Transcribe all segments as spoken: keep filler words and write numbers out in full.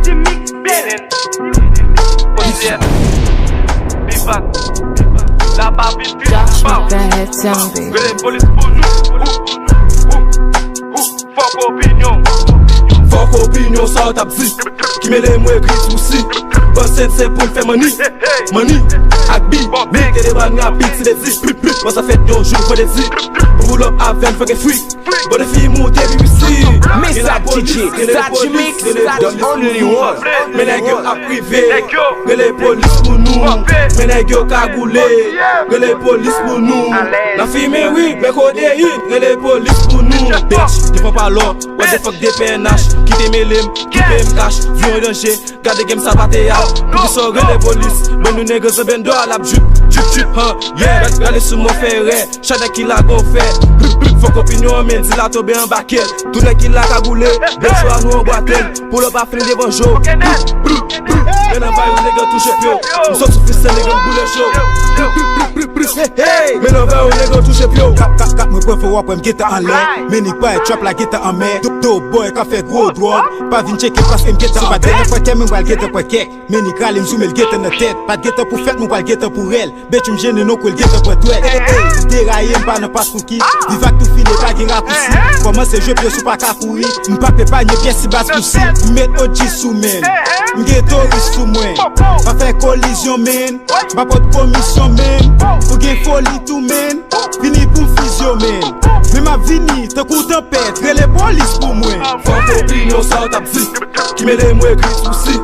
T-Mix Belen. O C S. Bipak. Laba vit vit. Josh Mika had sound, baby. Rele polis pou nou. Ou, ou, ou, ou. Fòk opinyon. Fòk opinyon sa w t ap di. Ki mele mwen gri sousi. Panse n se pou n fè manni. Manni. Ak bi. Bi te debann rapid, ti dezi. Pip, pip. Panse fèt yon jou vandredi. Pou pull up avè n fòk e fri. Bon defi moute B B C. Gen lapolis, gen lepolis, gen lepolis pou nou. Men nèg yo ap rive. Rele polis pou nou. Men nèg yo kagoule. Rele polis pou nou. Nan fimen wi, men kodeyin. Rele polis pou nou. Bitch, devan palò, what the fuck de P N H. Kite mele m, kite m kach. Vi an danje, gade game sa pa te ap. Poukisa w rele polis? Bon nou nèg zanbendo a l ap drip, drip, drip, han, yeah. Gade, gade sou mwen fè rè. Chak nèg ki la gon fè. Blup, blup, fòk opinyon an men di la tonbe anba kè l. Tout nèg ki la kagoule, bèt yo a nou anbwate l. Pull up a fini devan jo. Blup, blup, blup. Men nan vay ou nèg yo touche pye w. M sot sou freestyle nèg yo m boule cho. Blup, blup, blup, blup, blup. Hey, hey. Men nan vay ou nèg yo touche pye w. Kap, kap, kap, mwen pran fè w ap wè m gentan anlè. Men nèg pa trap la gentan anmè. Do, do boy ka fè gwo dwòg. Pa vin tcheke paske m gentan anmè. Si pa t gentan pran kè, men m pral gentan pran kè. Men nèg rale m sou men l gentan nan tèt. Pa t gentan pou fèt, mwen pral gentan pou rèl. Bèt m jennen non kwè l gentan pran twèl. Ey, ey, ey, deraye m pa nan pas pou ki. Viv ak tou file pa gen rakousi. Kòmanse jwe pye sou pa ka kouri. M pa pè pa nye pyès si bas pousi. M met O G sou men. M gen toris sou mwen. Pa fè kolizyon men. M pa pot komisyon men. Ou gen foli tou men. Vini pou m fizyon men. Men m ap vini tankou tanpèt. Rele polis pou mwen. Fòk opinyon sa w t ap di. Ki mele mwen gri sousi.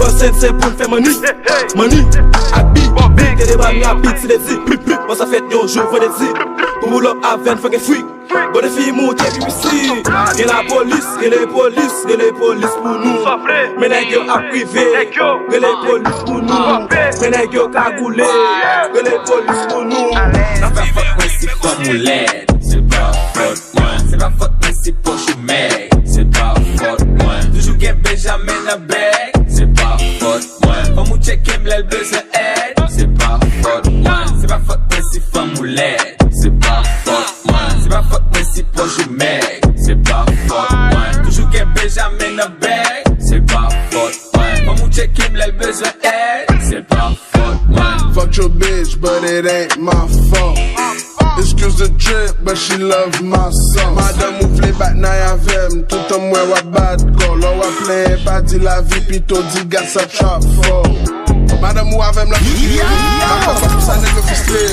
Panse n se pou n fè manni. Manni. Ak bi. Bi te debann rapid, ti dezi. Pip, pip. Panse fèt yon jou vandredi. Pou pull up avè n fòk e fri. Bon defi moute B B C. Gen lapolis, gen lepolis, gen lepolis pou nou. Men nèg yo ap rive. Rele polis pou nou. Men nèg yo kagoule. Rele polis pou nou. Se pa fòt mwen si fanm ou lèd. Se pa fòt mwen. Se pa fòt mwen si pòch ou mèg. Se pa fòt mwen. Toujou gen Benjamin nan bèg. Se pa fòt mwen. Fanm ou tcheke m lè l bezwen èd. Se pa fòt mwen. Se pa fòt mwen si fanm ou lèd. Se pa fòt mwen. Se pa fòt mwen si pòch ou mèg. Se pa fòt mwen. Toujou gen Benjamin nan bèg. Se pa fòt mwen. Fanm ou tcheke m lè l bezwen èd. Se pa fòt mwen. Fuck your bitch, but it ain't my fault. Excuse the drip, but she love my sauce. Madanm ou vle bat nay avè m, toutan m wè w ap bat kò. Lè w ap plenyen, pa di lavi, pito di gad sa trap fò. Madanm ou avè m nan figi, m ap fè fòs pou sa nèg yo fistre.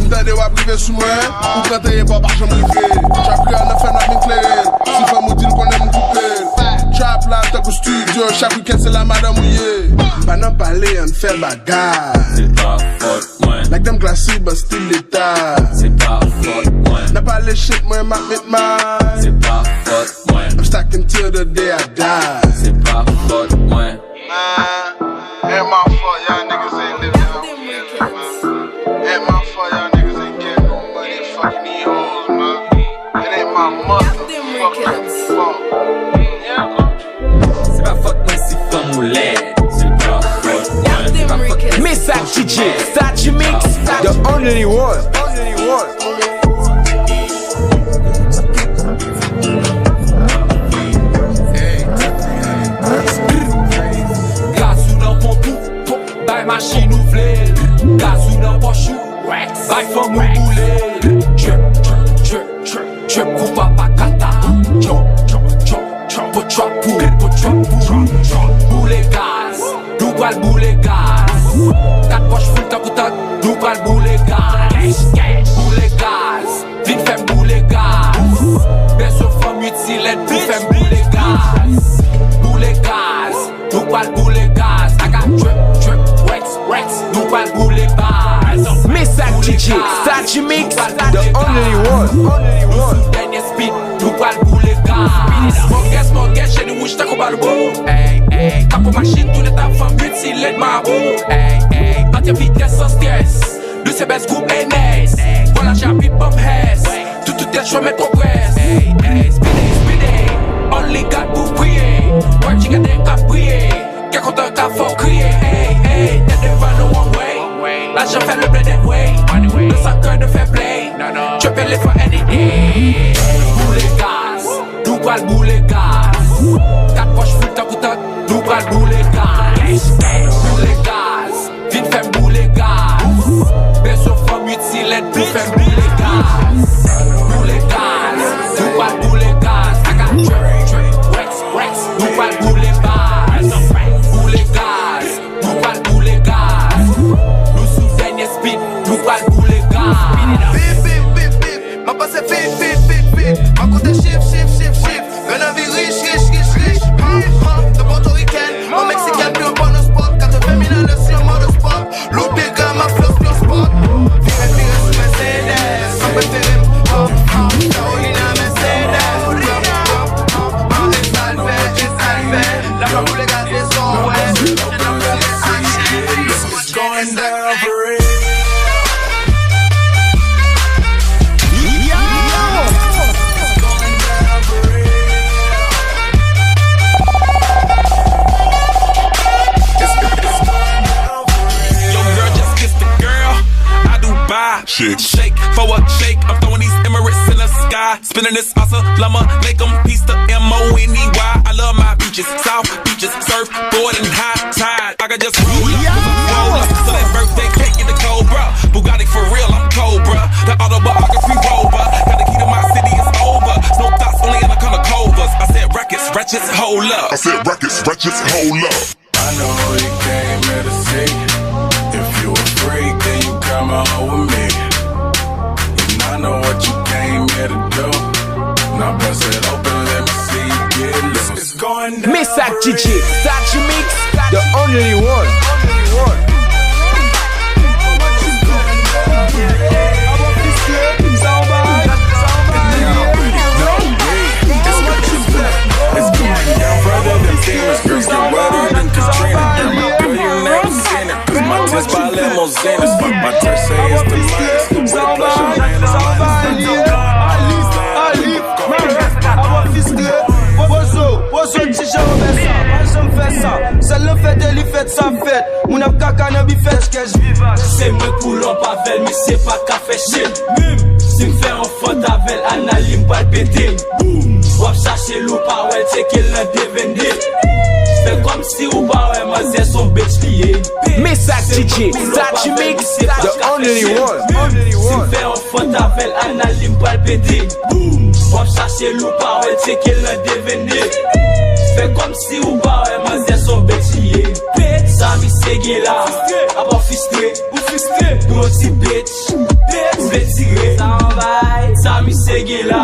M tande w ap rive sou mwen, ou pran teye pa w pa janm rive. Trap kreyòl nan fè nwa vin klere. Si fanm ou di l konnen m koupe l. Trap la tankou studio, chak wikèn se la madanm ou ye. M pa nan pale, ann fè bagay. Se pa fòt mwen. Nèg dan m klasi, ban stil leta. Se pa fòt mwen. Nan pale shit, mwen m ap met may. Se pa fòt mwen. I'm stacking till the day I die. Se pa fòt mwen. Man, ain't my fault y'all niggas ain't living how we living, man. Ain't my fault y'all niggas ain't getting no money, fucking these hoes, man. It ain't my motherfucking fault. Se pa fòt mwen si fanm ou lèd. Se pa fòt mwen. Se pa fòt mwen si pòch ou mèg. Message D J, Sachi Mix, the only one. Gaz ou nan ponp ou, bay machin ou vle. Gaz ou nan pòch ou, bay fanm ou boule. Trap, trap, trap, trap, trap, kou papa kata. Trap, trap, trap, trap, pot trap pou, pot trap pou. Boule gaz, nou pral boule gaz. Kat pòch full tankou tank, nou pral boule gaz. Boule gaz. Vin fè m boule gaz. Bezwen fanm itil èd pou fè m boule gaz. Boule gaz. Nou pral boule gaz. I got drip, drip, rex, rex. Nou pral boule baz. Message D J, Sachi Mix, the only one. Nou sou dènye speed. Nou pral boule gaz. Smoke, smoke, jeni wouj tankou Malibu. Ey, ey. Kapo machin, tou leta fanm itil èd mabou. Ey, ey. Antre vitès san strès. Nou se bèz gwoup N S. Vwala Japi banm hès. Tout, tout tèt chwa mèt konprès. Ey, ey, speedy, speedy. Only God pou priye. Wè ti gade k ap briye. Kè kontan ka fè w kriye. Ey, ey, tèt devan nou one way. Lajan fè le blèd anyway. No soccer, no fair play. Trap elephant any day. Boule gaz. Nou pral boule gaz. Kat pòch full tankou tank. Nou pral Boule gaz, boule gaz, vin fè m boule gaz. Bezwen fanm itil èd pou fè m boule gaz. Boule gaz, nou pral boule gaz. I got drip, drip, Rex, Rex, nou pral boule baz. Boule gaz, nou pral boule gaz. Nou sou dènye speed, nou pral boule gaz. Bip, bip, bip, bip. M ap pase vit, vit, vit, vit. M ap konte chif, chif, chif, chif. Mwen anvi rich, rich, rich, rich. Pam, pam, nan Pòtorikèn, an Meksikèn, pi yon bonus pop. Katreven mil anlè sou yon motorsport. Look big, m ap floss, floss pop. Vire, vire sou Mercedes. Sa prefere m, pop, pop. Carolina Mercedes. Pop, pop, pop. An, e sa l fè, e sa l fè. La pa boule gaz, e sa w wè. It's going down for real. Yo, girl, just kiss the girl. I do buy shit. Shake for a shake. I'm throwing these Emirates in the sky. Spinning this asa, lama, make 'em peace the M O N E Y. I love my beaches, south beaches, surfboard and high tide. I could just roll up, roll up. So that birthday cake in the Cobra. Bugatti for real, I'm Cobra. The autobiography rover. Got the key to my city, it's over. Smoke thoughts only in the color covers. I said records, wretches, hold up. I said records, wretches, hold up. I know you came here to see. If you a freak, then you come on with me. And I know what you came here to do. Now bust it open, let me see you get loose. It's going down. Mesag D J, Sachi Mix, the only one. It's going down. Brother, them demons, girls get wetter than Katrina. Damn, I pray you never seen it. 'Cause my tits by Limousine is what my tits say is the minus. With a pleasure, man, I'm minus. Pozo, pozo, ti jan w fè sa, pa janm fè sa. Sèl nan fèt e li fèt sa fèt. Moun ap kaka nan bifèt, kèch vivat. Se mwen koulòp avè l, misye pa ka fè shit. Menm si m fè yon fant avè l, anal li m pral pete. Boom! W ap chache l ou pa wè l, tcheke l nan de vennde. Fè kòmsi ou pa wè manzè s on bitch li ye. Mesag D J, Sachi Mix, the only one. Menm si m fè yon fant avè l, anal li m pral pete. Boom! W ap chache l ou pa wè l, tcheke l nan de vennde. Fè kòmsi ou pa wè manzè s on bitch li ye. Sa misye gen la, apa w fistre, ou fistre, pou yon ti bitch. Ou vle tire, sa misye gen la,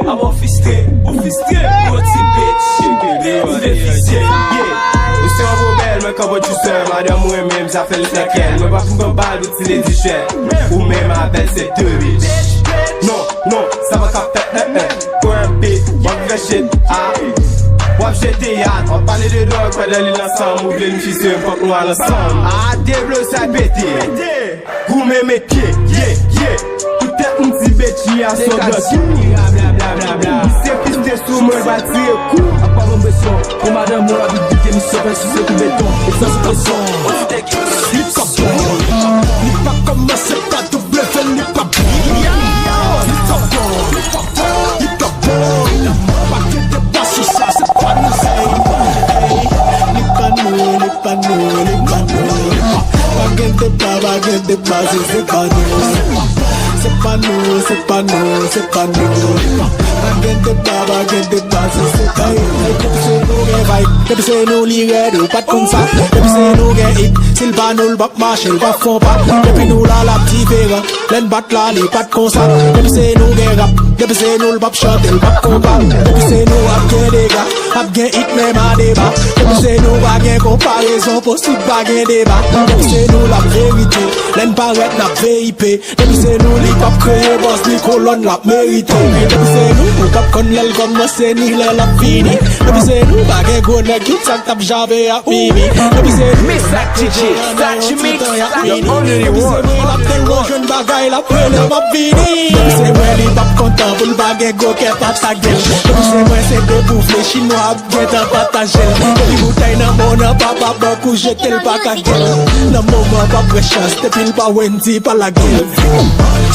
apa w fistre, ou fistre, pou yon ti bitch. Ou vle fisye, yeah. Ou se yon gwo bèl, mwen kon pwodisè, madanm mwen menm, sa fè l fè kè l. Mwen pa pou pran bal, ti lady chè. Ou menm avè l se de bitch. Non, non, sa pa ka fèt, eh, eh. Pou yon beat, w ap fè shit, ah. W ap jete yad, w ap pale de dòg, pandan li ansanm, ou vle n fise, fòk nou al ansanm. Ah, deblo sa pete. Goumen met pye, ye, ye. Poutèt m di Betty a s on dòg. Misye piste sou mwen, l pa tire kou. Ap pa pran presyon, pou madanm ou abit vite, misye fè sou se kou beton. E san sou presyon. Li pa bon, li pa kòmanse pa W, li pa bon. Li pa bon, li pa bon. Pa gen deba sou sa, se pa nou sa. Li pa nou, li pa nou, li pa nou. Pa gen deba, pa gen deba, se, se pa nou. Se pa nou, se pa nou, se pa nou. Pa gen deba, pa gen deba, se, se pa nou. Depi se nou gen vibe, depi se nou li rèd, ou pa t konn sa. Depi se nou gen hit, si l pa nou, l p ap mache, l p ap fè yon pa. Depi nou la, l ap diferan. Lè n bat la, li pa t konsa. Depi se nou gen rap, depi se nou, l p ap chante, l p ap konpa. Depi se nou, ap gen dega, ap gen hit, menm a deba. Depi se nou, pa gen konparezon posib, pa gen deba. Depi se nou, l ap verite. Lè n parèt, n ap V I P. Depi se nou, li p ap kreye buzz, ni kolòn, l ap merite. Depi se nou, ou p ap konn lè l kòmanse, ni lè l ap fini. Depi se nou, pa gen gwo nèg, tout sa k t ap jave ap Mimi, depi se nou. Mesag D J, Sachi Mix, the only one. Depi se mwen l ap tèlman jwenn bagay, l ap rele m ap vini. Depi se mwen li p ap kontan pou l pa gen gwo kè pataje l. Depi se mwen se depouvle chinwa ap gentan pataje l. Depi boutèy nan men w nan papa bank ou jete l pa ka gen l. Nan moman pa pran chans depi l pa wè n di pa lage l.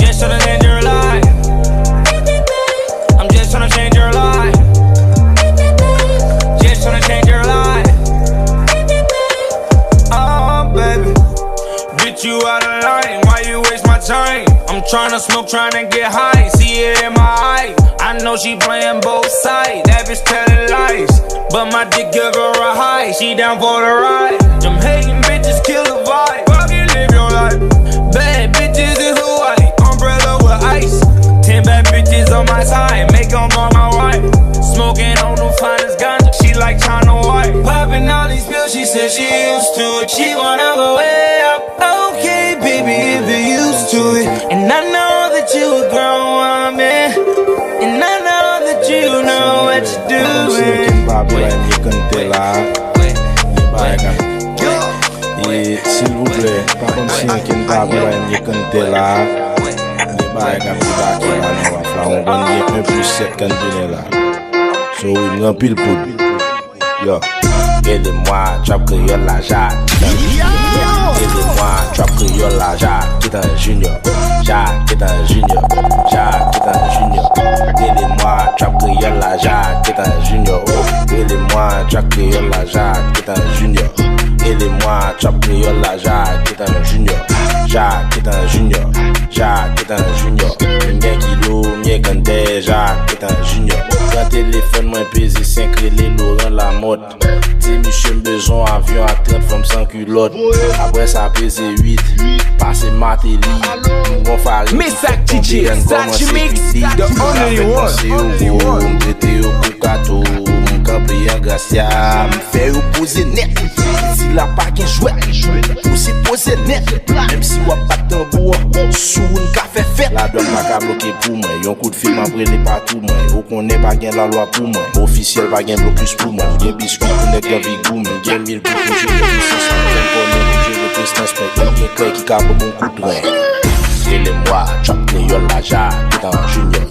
Just tryna change your life. I'm just tryna change your life. Just tryna change your life. Oh, baby. Bitch, you out of line. Why you waste my time? I'm tryna smoke, tryna get high. See it in my eye. I know she playing both sides. That bitch telling lies. But my dick give her a high. She down for the ride. Them hating bitches kill the vibe. Fuck it, live your life. Bad bitches in Hawaii. Umbrella with ice. Ten bad bitches on my side. Make 'em all my wife. Smoking on the finest ganja. She like China White. Popping all these pills. She said she used to it. She wanna go way up. Okay, baby, if you used to it. And I know that you a grown woman. And I know that you know what you're doing. Silvouplè, pa konn si yon ken pa pou la m ye kante la. Gen bagay k ap debake la nan waf la. Ou konprann, gen un plus sept k ap vini la. So wi, m gen anpil poud. Yo. Rele mwa Trap Kreyòl la, Jacques Etan Junior. Rele mwa Trap Kreyòl la, Jacques Etan Junior. Jacques Etan Junior. Jacques Etan Junior. Rele mwa Trap Kreyòl la, Jacques Etan Junior. Oh. Rele mwa Trap Kreyòl la, Jacques Etan Junior. Rele mwa Trap Kreyòl la, Jacques Etan Junior. Jacques Etan Junior. Jacques Etan Junior. M gen kilo, m gen kantè, Jacques Etan Junior. Pran telefòn mwen, peze senk, rele Laurent Lamothe. Di misye m bezwen avyon ak trant fanm san kilòt. Apre sa, peze uit, pase Martelly. M gon farin ki fèk tonbe, ann kòmanse piti. Sa fè panse yo gwo, m trete yo kou kato. M kanpe an Grasya, m fè yo poze nèt. Isi la pa gen jwèt, ou se poze nèt. Menm si w ap bat tanbou an, sou ou n ka fè fèt. Ladwàn pa ka bloke pou mwen, yon kout fil m ap rele patou mwen. Ou konnen pa gen lalwa pou mwen, ofisyèl pa gen blokis pou mwen. M gen biskit pou nèg k anvi goumen, gen mil pou jere pisans mwen. Gen kònen pou jere prestans mwen, m gen kè ki ka ban m yon kout ren. Rele mwa Trap Kreyòl la, Jacques Etan Junior.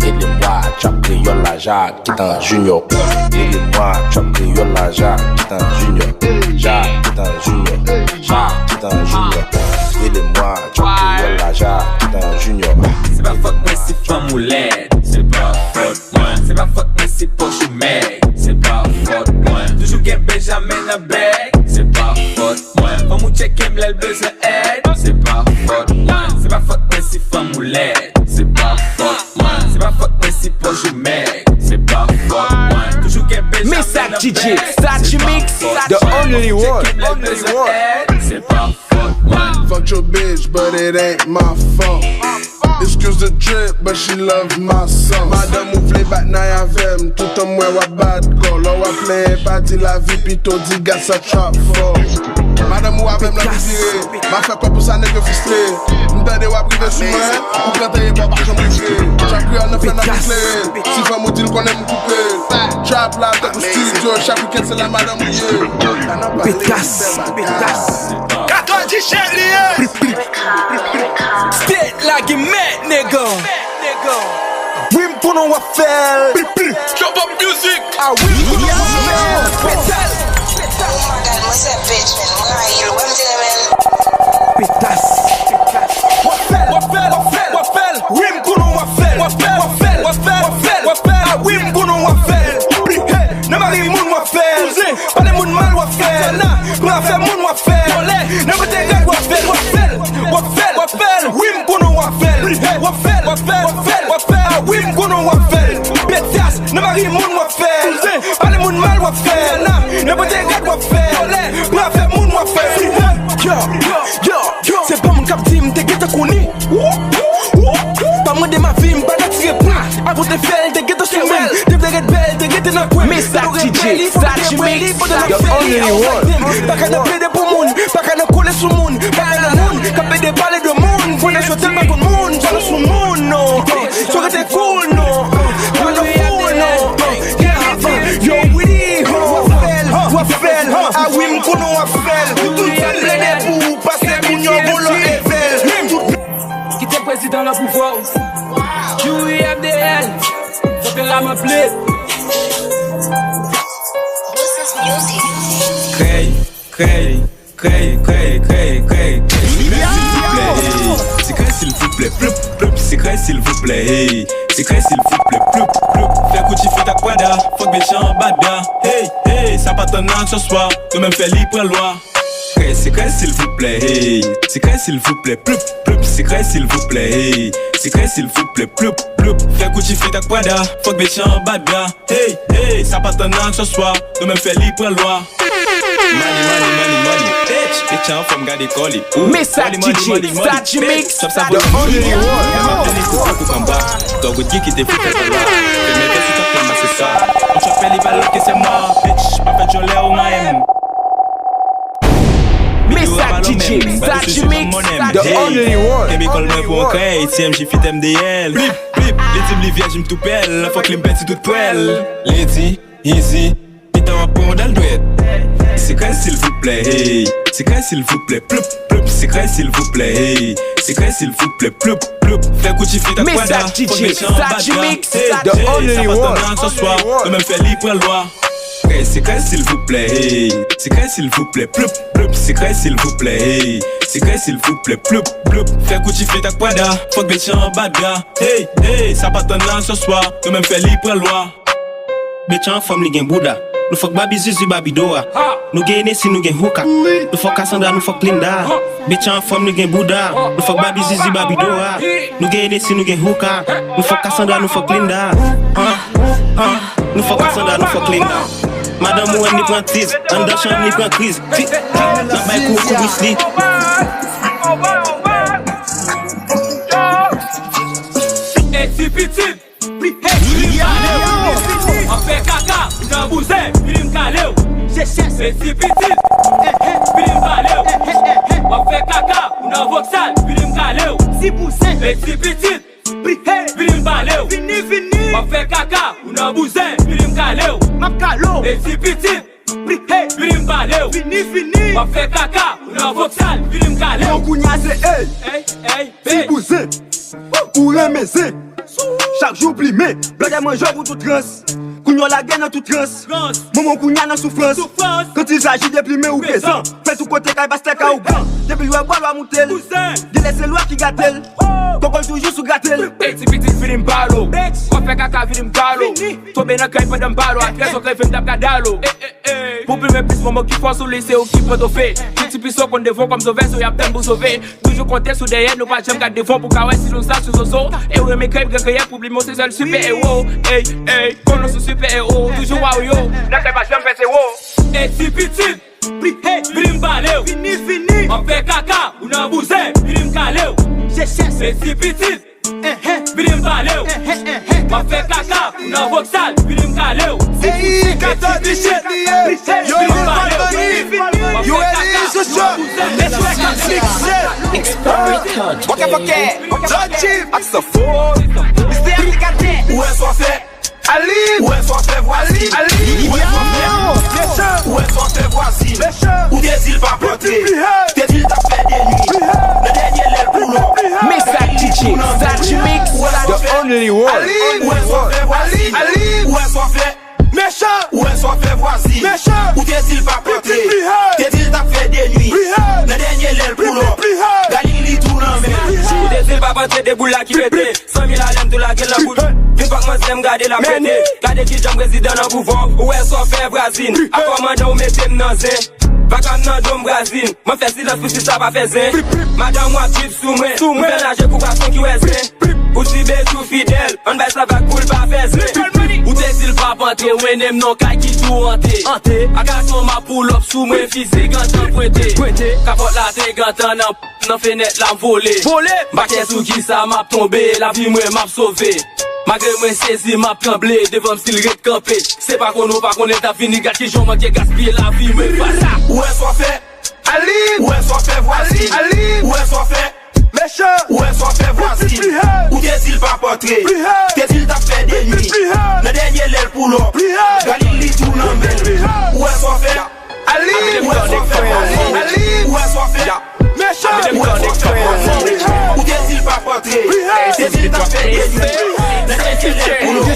Aidez-moi, trap kreyòl la, Jacques Kitan Junior. Aidez-moi, trap kreyòl la, Jacques Kitan Junior. Jacques Kitan Junior. Jacques Kitan Junior. Aidez-moi, trap kreyòl la, Jacques Kitan Junior. Se pa fòt mwen si fanm ou lèd, se pa fòt mwen. Se pa fòt mwen si pòch ou mèg, se pa fòt mwen. Toujou gen Benjamin nan bèg, se pa fòt mwen. Fanm ou tcheke m lè l bezwen èd, se pa fòt mwen. Se pa fòt mwen si fanm ou lèd, se pa fòt mwen. Se pa fòt mwen si pòch ou mèg, se pa fòt mwen. Toujou gen Benjamin nan bèg, se pa fòt mwen. Fanm ou tcheke m lè l bezwen èd, se pa fòt mwen. Fuck your bitch, but it ain't my fault. Excuse the drip, but she love my sauce. Madanm ou vle bat nay avè m, toutan m wè w ap bat kò. Lè w ap plenyen, pa di lavi, pito di gad sa trap fò. Madanm ou avè m, lè m vire, m ap fè kò pou sa nèg yo fistre. M tande w ap rive sou mwen, ou pran tèyè pa w pa janm retire. Trap kreyòl nan fè n ap eklere. Si fanm ou di l konnen m koupe. Trap la tankou studio, chak wikenn se la madanm ou ye. Petas, petas. Katòj di chèf li ye. State la gen mèt, nèg. Wi, m konnen w ap fè l. Chop up music. Ah wi, m konnen w ap fè l. Petas. Oh my God, mwen se bitch, man. Mwen rayi l. Wè m te renmen l. Petas. W ap fè l, w ap fè l, w ap fè l, w ap fè l. Wi, m konnen w ap fè l. W ap fè l, w ap fè l, w ap fè l, w ap fè l, w ap fè l. Ah wi, m konnen w ap fè l. Hey, nan mari moun w ap fè l. Kouzen, pale moun mal w ap fè l. Nan afè moun w ap fè l. Vòlè, nan kote rèd w ap fè l, w ap fè l. W ap fè l, w ap fè l. Wi, m konnen w ap fè l. W ap fè l, w ap fè l, w ap fè l, w ap fè l. Ah wi, m konnen w ap fè l. Petas, nan mari moun w ap fè l. Kouzen, pale moun mal w ap fè l. Nan kote rèd w ap fè l. Vòlè, nan afè moun w ap fè l. Yo, yo, yo, yo. Se pa moun k ap di m te gentan konnen. Pa mande m avi, m pa ka tire pwen. Avan w te fè l, te gentan sou men l. Te vle ret bèl, te rete nan kwen. Mesaj D J, Sachi Mix, the only one. Pa ka nan plede pou moun, pa ka nan kole sou moun, pa ka nan moun k ap pede pale de moun. Fò nan chante pa konn moun, pa nan sou moun, non. Fò rete cool, non. Pa nan foul, non. Yeah, uh, yo, Willy, ho. W ap fè l, w ap fè l. Ah wi, m konnen w ap fè l. Tout sa plede pou ou pase moun yo volo evel. Kite prezidan nan pouvwa w. Youri M D L. Fòk yo ramanble. Krèy, krèy, krèy, krèy, krèy, krèy. Sikrè silvouplè, hey. Sikrè silvouplè, ploup, ploup. Sikrè silvouplè, hey. Sikrè silvouplè, ploup, ploup. Fè Gucci fit ak Prada. Fòk Mechan anba dra. Hey, hey, sa pa tann nan akseswa. Nou menm fè li pran lwa. Krèy, sikrè silvouplè, hey. Sikrè silvouplè, ploup, ploup. Sikrè silvouplè, hey. Sikrè silvouplè, ploup, ploup. Fè Gucci fit ak Prada. Fòk Mechan anba dra. Hey, hey, sa pa tann nan akseswa. Nou menm fè li pran lwa. Money, money, money, money. Bitch, bitch anfòm gade kò li. Ooh, Mesaj money, money, D J, money, money. Sachi Mix, the only one. Mwen vini pou koukou anba. Dòg ou di ki te fout fè sa la. Fè men vès ou tap fè m ase sa. Yon chòt fè li pa lòt ke se mwa. Bitch, pa fè djòlè ou mayen m. Mesaj D J, Sachi Mix, the only one. Kenbe kòl mwen pou yon krèy, T M J fit M D L. Flip, flip, li di m li vyèj, m tou pèl. Fòk li m pèdi tout pwèl. Li di, easy, pita w ap pran yon dal dwèt. Sikrè silvouplè, hey. Sikrè silvouplè, ploup, ploup. Sikrè silvouplè, hey. Sikrè silvouplè, ploup, ploup. Fè Gucci fit ak Prada. Mesaj D J, Sachi Mix, the only one. Fòk Mechan anba dra. Hey, hey, sa pa tann nan akseswa. Nou menm fè li pran lwa. Krèy, sikrè silvouplè, hey. Sikrè silvouplè, ploup, ploup. Sikrè silvouplè, hey. Sikrè silvouplè, ploup, ploup. Fè Gucci fit ak Prada. Fòk Mechan anba dra. Hey, hey, sa pa tann nan akseswa. Nou menm fè li pran lwa. Mechan anfòm, li gen bouda. Nou fòk Babi Zuzu, Babi Dora. Nou gen Hennessy, nou gen hookah. Nou fòk Cassandra, nou fòk Linda. Mechan anfòm, li gen bouda. Nou fòk Babi Zuzu, Babi Dora. Nou gen Hennessy, nou gen hookah. Nou fòk Cassandra, nou fòk Linda. Han, han. Nou fòk Cassandra, nou fòk Linda. Madanm ou wè n li pran tiz. Anndan chanm li pran kriz. N ap bay kou, kou Bruce Lee. Eti pitit. Hey, vini m pale w. W ap fè kaka, ou nan bouzen, vini m kale w. Eti pitit. Vini m pale w. W ap fè kaka, ou nan voksal, vini m kale w. Eti pitit. Vini m pale w. W ap fè kaka, ou nan bouzen, vini m kale w. M ap kale w. Eti pitit. Vini m pale w. Vini, vini. W ap fè kaka, ou nan voksal, vini m kale w. Bon, kounye a se, ey. Ey, ey, ti bouzen. Ou renmen zen. Chak jou plimen, blòdè manje w pou tout rans. Kounye w lage nan tout rans. Manman w kounye a nan soufrans. Kan il s'agit de plimen ou prezan. Fè tou kote kay pastè ka ou gran. Depi l wè bwa lwa moute l. Gen lè se lwa ki gate l. Kòkòl toujou sou grate l. Ey ti pitit vini m pale w. W ap fè kaka vini m kale w. Tonbe nan kay pandan m pale w. Ak rezon k leve m t ap ka dale w. Pou plimen plis manman ki fò sou li se ou ki pran dofe. Tout ti plis w konn devan w kòm sove so y ap tann pou sove. Toujou konte sou dèyè nou pa janm gad devan pou ka wè si nou sa sou zozo. E ou renmen krèy gran krèyè pou plimen w se sèl sipè ewo. Ey ey, konnen w se sipè ewo. Toujou wa w yo. Nan kay pa janm fè zewo. Ey ti pitit, vini m pale w. Vini vini. W ap fè kaka ou nan bouzen. Vini m kale w. Ey ti pitit, vini m pale w. W ap fè kaka ou nan voksal. Vini m kale w. Ey katòz disèt li ye. Yo vin Valvani. Yo eli Joshua. Mesye Katmix. Bòkè bòkè. Zòjif. Ak Sanfò. Mistè aplikatè. Ou wè sa w fè. Alib. Ou wè sa w fè vwazin. Alib. Ou wè sa w fè. Mechan. Ou wè sa w fè vwazin. Mechan. Ou te di l pa p antre. Te di l t ap fè de nwi. Nan dènye lè l pou lò. Mesaj D J Satchmix, the only one. Alib. Ou wè sa w fè vwazin. Alib. Ou wè sa w fè. Mechan. Ou wè sa w fè vwazin. Mechan. Ou te di l pa p antre. Te di l t ap fè de nwi. Nan dènye lè l pou lò. Galil li tou nan men. Ou te di l pa p antre de boul la ki pete. San mil alèm tou lage l nan bout. Vin pa k manzè m gade l ap pete. Gade kijan m prezidan nan pouvwa w. Ou wè sa w fè vwazin. A kòmandan ou mete m nan zen. Vaka m nan do m vwazin. Mwen fè silans pou sista pa fè zen. Madanm w ap trip sou mwen. Ou fè l naje kou gason ki wè zen. Ou sibe tou fidèl. Ann bay sa vag pou l pa fè zen. Ou te di l pa p antre. Ou mennen m nan kay ki tou ante. Ak gason m ap pull up sou mwen. Fizi gentan pwente. Kapòt la te gentan nan nan fenèt la m vole. Vole. M pa kè sou kisa m ap tonbe. Lavi mwen m ap sove. Malgre mwen sezi m ap tranble. Devan m still ret kanpe. Se pa konnen w pa konnen l t ap vini. Gad kijan w manke gaspiye lavi mwen. Fasa. Ou wè sa w fè. Alib. Ou wè sa w fè vwazin. Alib. Ou wè sa w fè. Mechan. Ou wè sa w fè vwazin. Ou te di l pa p antre. Te di l t ap fè de nwi. Nan dènye lè l pull up. Galil li tou nan men l. Ou wè sa w fè. Alib. Ou wè sa w fè vwazin. Alib. Ou wè sa w fè. Mechan. Ou wè sa w fè vwazin. Ou te di l pa p antre. Te di l t ap fè de nwi. Nan dènye lè l pull up.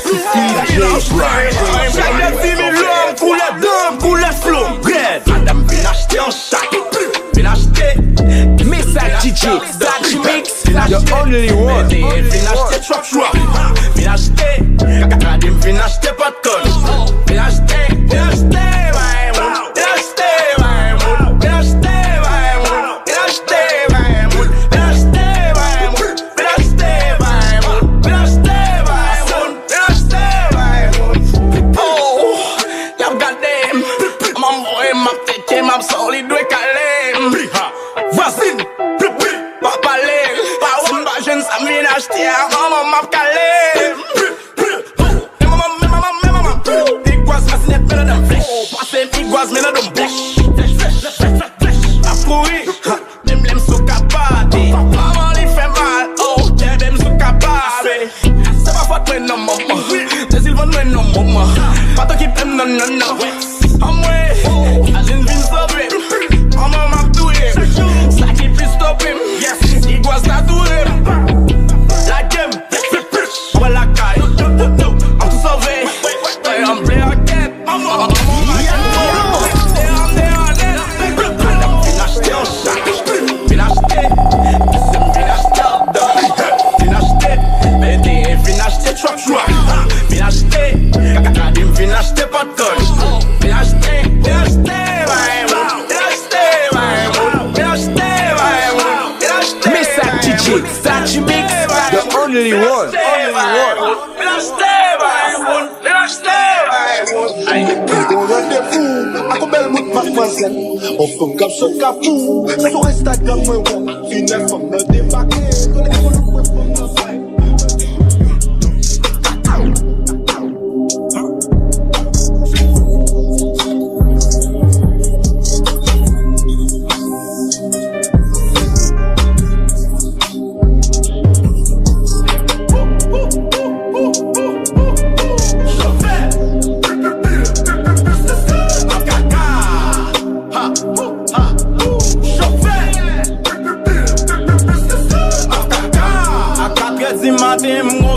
Chak de di milyon, koulè dan, koulè flow, red. Madanm vin achte yon chak. Vin achte. Mesaj D J Satchmix, the only one. Vin achte trap trap. Vin achte. Gade m vin achte pòt. Vin achte, vin achte, bay moun. Vin achte, bay moun. Vin achte, bay moun. Vin achte, bay moun. Vin achte, bay moun. Vin achte, bay moun. Vin achte, bay moun. Vin achte, bay moun. Oh, y ap gade m. Manman m voye m ap teke m ap sòli dwe kale m. Vwazin, pa pale. Pa wè m pa jwenn sa m vin achte a. Manman m ap kale m. Men manman, men manman, men manman. Igwaz masinèt men ladan flèch. Pase m igwaz men ladan m flèch. Flèch, flèch, flèch, flèch, flèch. Ap kouri. Menm lè m sou kapate. Manman li fè mal. Oh, kenbe m sou kapate. Se pa fòt mwen non manman. Jezi l vann mwen non manman. Pa t okipe m non non non. Anmwe, Aline vin sove m. Manman m ap touye m. Sa ki plis tope m. Igwaz la touye m. Lage m. Mwen lakay, m tou sove. Mwen anble rakèt. Manman, manman, manman. Vin achte yon chak. Vin achte. Vin achte. Vin achte. Vin achte. Vin achte trap trap. Vin achte. Kaka di m vin achte pòt. Vin achte, vin achte, bay moun. Vin achte, bay moun. Vin achte, bay moun. Vin achte, bay moun. Mesaj D J Satchmix, the only one. Vin achte, bay moun. Vin achte, bay moun. Vin achte, bay moun. Ay. Gon randevou ak yon bèl bout madmwazèl. On fanm k ap sot k ap fou. Sou Instagram mwen wè. Finè fanm nan debake. Konnen ki boulou mwen fanm nan fè. A katrè di maten, m gon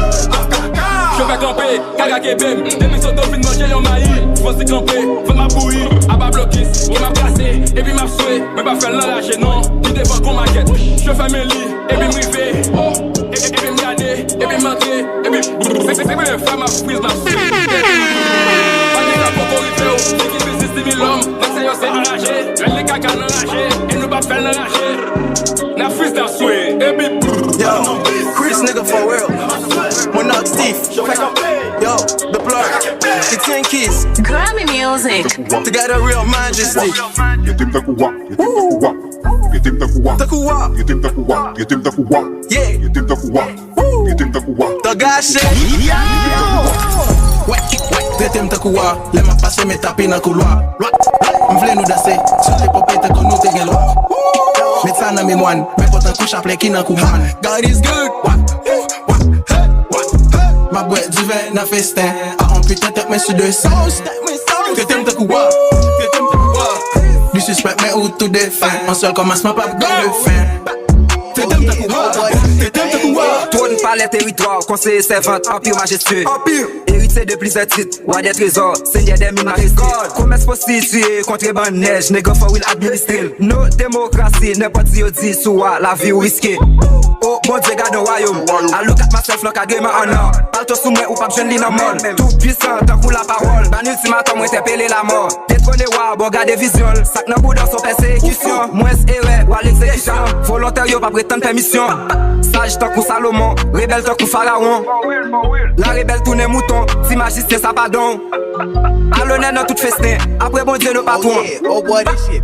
Chofè kanpe, kaka kenbe m. Depi Soto fin manje yon mayi, fò si kanpe, fò m ap bouyi. Aba blokis, ke m ap kase, epi m ap swe. Mwen pa fè l nan raje non, li devan kon makèt. Chofè men li, epi m rive. Oh, e- e- epi m gade, epi m antre, epi se se- se premye fwa m ap friz, m ap swe. Pa gen sa poko rive w, se ki biznis li milòm. Nèg sa yo se anraje, rèl li kaka nan raje, e nou p ap fè l nan raje. N ap friz, n ap swe, epi Yo, Chris nigga for real. Monarch Steve. Yo, the plug. It's Yankees. Grammy music. Together real majesty. Gete m tankou wa, gete m tankou wa, gete m tankou wa, Tankou wa. Gete m tankou wa, gete m tankou wa, Yeah. Gete m tankou wa, Woo. Gete m tankou wa. Tò gache. Wè, wè, trete m tankou wa. Lè m ap pase, men tape nan koulwa. M vle nou danse, sote pope tankou nou te gen lwa. Met sa nan memwa n, men kontan kou chaplè ki nan kou mòn. God is good. Wa, wa, hey, wa, hey. M ap bwè diven nan festen. A on piten tèt mwen sou de san. Trete m tankou wa. Trete m tankou wa. Li sispèk men ou tou defen. An sèl kòmansman p ap gen fen. Trete m tankou wa. Trete m tankou wa. Twòn, palè, teritwa, konseye, sèvant, anpir majestye. Anpir. Eritye de plizyè tit, wa dè trezò, senyè dè mil majestye. Komès, pwostitye, kontrebann nèj, nèg an fò wi l administre l. No demokrasi, nenpòt si yo di sou wa, lavi w riske. O Bondye, gade yon wayòm. I look at myself, nan kadreman an nò. Palto sou mwen, ou p ap jwenn li nan mòn. Tou pwisan, tankou lapawòl. Ban iltimatòm, entèpele lamò. Detwone wa, bon gade vizyon l. Sa k nan bouda w se yon pèsekisyon. Mwens erè, wa l egzekisyon. Volontè yo p ap ret tann pèmisyon. Saj tankou Salomon, rebèl tankou Farawon. La rebèl tounen mouton, ti majisyen sa pa don. Alonè nan tout festen, apre Bondye nou patwon.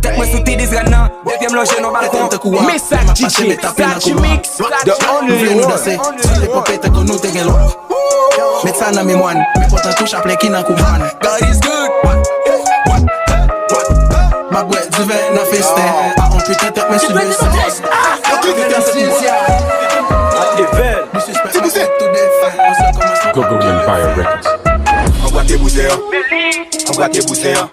Tèt mwen sou ti diz rèn nan, de pye m lonje nan balkon. Mesaj D J Sachi Mix, the only one. Met sa nan memwa n, men kontan kou chaplè ki nan kou mòn. God is good. M ap bwè diven nan festen. A on piten tèt mwen sou de san. Gogo Empire Records. Anbwate bouzen an. Anbwate bouzen an.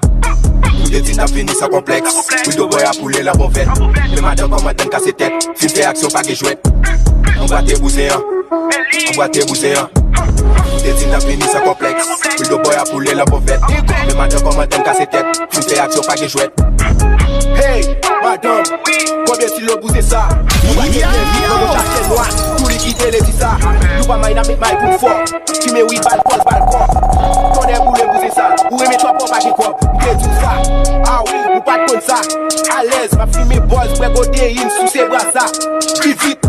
Nou te di n ap vini san konplèks. Wi, do bòy a poule la bòvèt. Men madan kòmandan kase tèt. Fin fè aksyon, pa gen jwèt. Anbwate bouzen an. Anbwate bouzen an. Nou te di n ap vini san konplèks. Wi, do bòy a poule la bòvèt. Men madan kòmandan kase tèt. Fin fè aksyon, pa gen jwèt. Hey, madanm, konbyen silo bouzen sa? Nou pa gen byen, nou chache nwa. Tou likide ledi sa. Nou pa may, n ap met may pou fò. Fimen wi, bal pòz, bal kò. Tonnè boule m pou se sa. Ou renmen twòp, ou pa gen kòb. M te di w sa. A wi, ou pa t konn sa. Alèz, m ap fimen bòz, bwè kodeyin, souse brasa. Pi vit.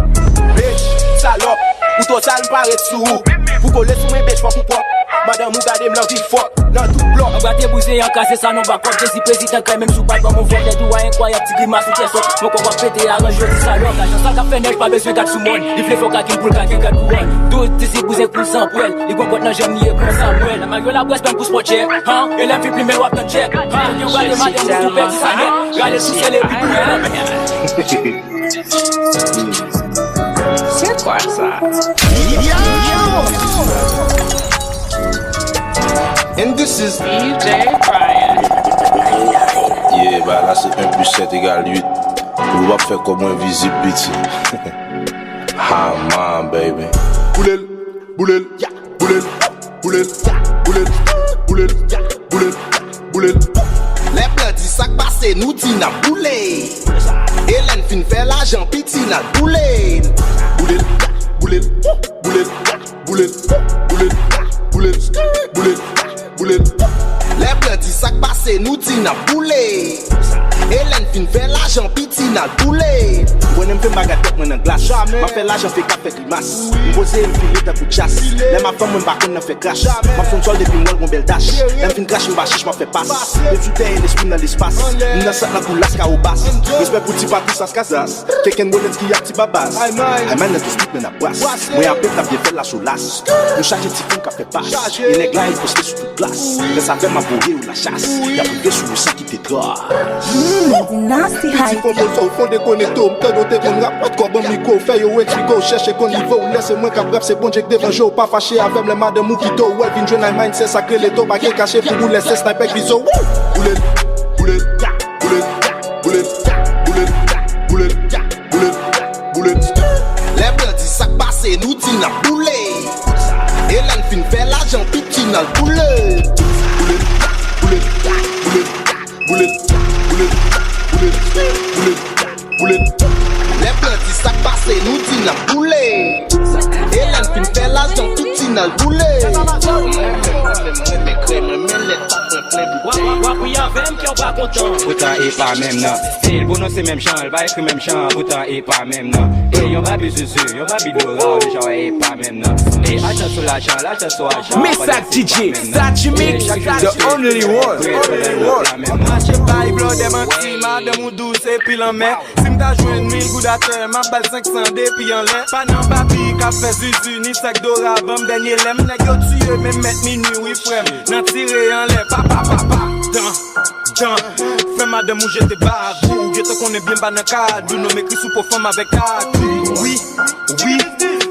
Bitch, salòp. Ou twò sal, m pa ret sou ou. Pou kole sou mwen, bitch, fòk ou pwòp. Madanm ou gade m, l anvi fòk. Nan tout blòk. Anbwate bouzen an, kraze sa nan bakòp. Jezi prezidan, kay menm si w pa t ban m yon vòp. Tèt ou a enkwayab, ti grimas ou tèt sòt. Yon kòk w ap pete, aranj jodi salòp. Lajan sa k ap fè nèj, pa bezwen gad sou mòn. Li vle fò kakin pou l ka gen gad pou wòl. Douz disi bouzen koul san pwèl. Li gon pòt nan janm li e kon Samwèl. Mayo la près menm pou spòt chè. Han, e lè m fin plimen w ap tann tchèk. Han, yo gade madanm ou tou pèdi sa nèt. Rale sou sèl epi boule. C'est quoi ça? And this is D J Brian. Yeah, ba la se un plus sept égale huit. Ou p ap fè kò mwen vizib, piti. Ha man, baby. Boule l, boule l, boule l, boule l, boule l, boule l, boule l, boule l. Lè blan di sa k pase, nou di n ap boule. E lè n fin fè lajan, piti, n al boule. Boule l, boule l, boule l, boule l, boule l, boule l, boule l. Boule. Lè blan di sa k pase, nou di n ap boule. E lè n fin fè lajan, piti n al boule. M konnen m fè m bagay tèt mwen nan glas. M ap fè lajan, fè k ap fè grimas. M poze, m file tankou djaz. Lè m ap fanm mwen, m pa konn nan fè kras. M ap fè yon djòl depi m wè l gon bèl dach. Lè m fin krache, m pa chich, m ap fè pas. Yo sou tè e lespri m nan lespas. M nan sant nan kou Las Kawobas. Respè pou ti Patrice Las Casas. Keken Wolenski ak ti Babas. Ayman nan tout street men ap bras. Mwen apèl t ap byen fè lacholas. Nou chaje ti fanm k ap fè pas. E nèg la, e poste sou tout glas. Lè sa fè m ap voye yo lachas. Y ap rive sou nou san kite tras. Nasty Hype. Ti konpòl sa ou fon dekonekte w, m tande w te konn rap. Kò ban m mikwo, fè yo eksplike w, chèche konn nivo w. Lè se mwen k ap rap, se Bondye k devanje w. Pa fache avè m lè madanm ou kite w. Wè vin jwenn Ayman, se sa k rele to, pa gen kache pou boulèt, se sniper k vize w. Boulèt, boulèt, boulèt, boulèt, boulèt, boulèt, boulèt, boulèt. Lè blan di sa k pase, nou di n ap boule. E lè n fin fè lajan, piti n al boule. Boule, boule, boule, boule, boule, boule, boule, boule. Lè blan di sa k pase, nou di n ap boule. E lè n fin fè lajan, piti n al boule. W ap ri avè m, kè w pa kontan. Poutan e pa menm nan. E l pwononse menm jan, l pa ekri menm jan, poutan e pa menm nan. E yon babi zuzu, yon babi dora, w deja wè e pa menm nan. E ajan sou lajan, lajan sou ajan. Miss ak D J, Sachi Mix, the only one. M ap mache bay blòdè manti, madanm ou dous epi lanmè. Si m ta jwenn mil goud atè, m ap ba l senk san depi anlè. Pa nan babi k ap fè zuzu, ni sèk dora, ban m dènye lè m. Nèg yo tiye menm mèt minui, wi frè m. Nan tire anlè, pa, pa, pa, pa, dan, dan. Fè madanm ou jete bag ou, ou gentan konnen byen m pa nan kad ou, non m ekri sou po fanm avèk tatou. Wi, wi,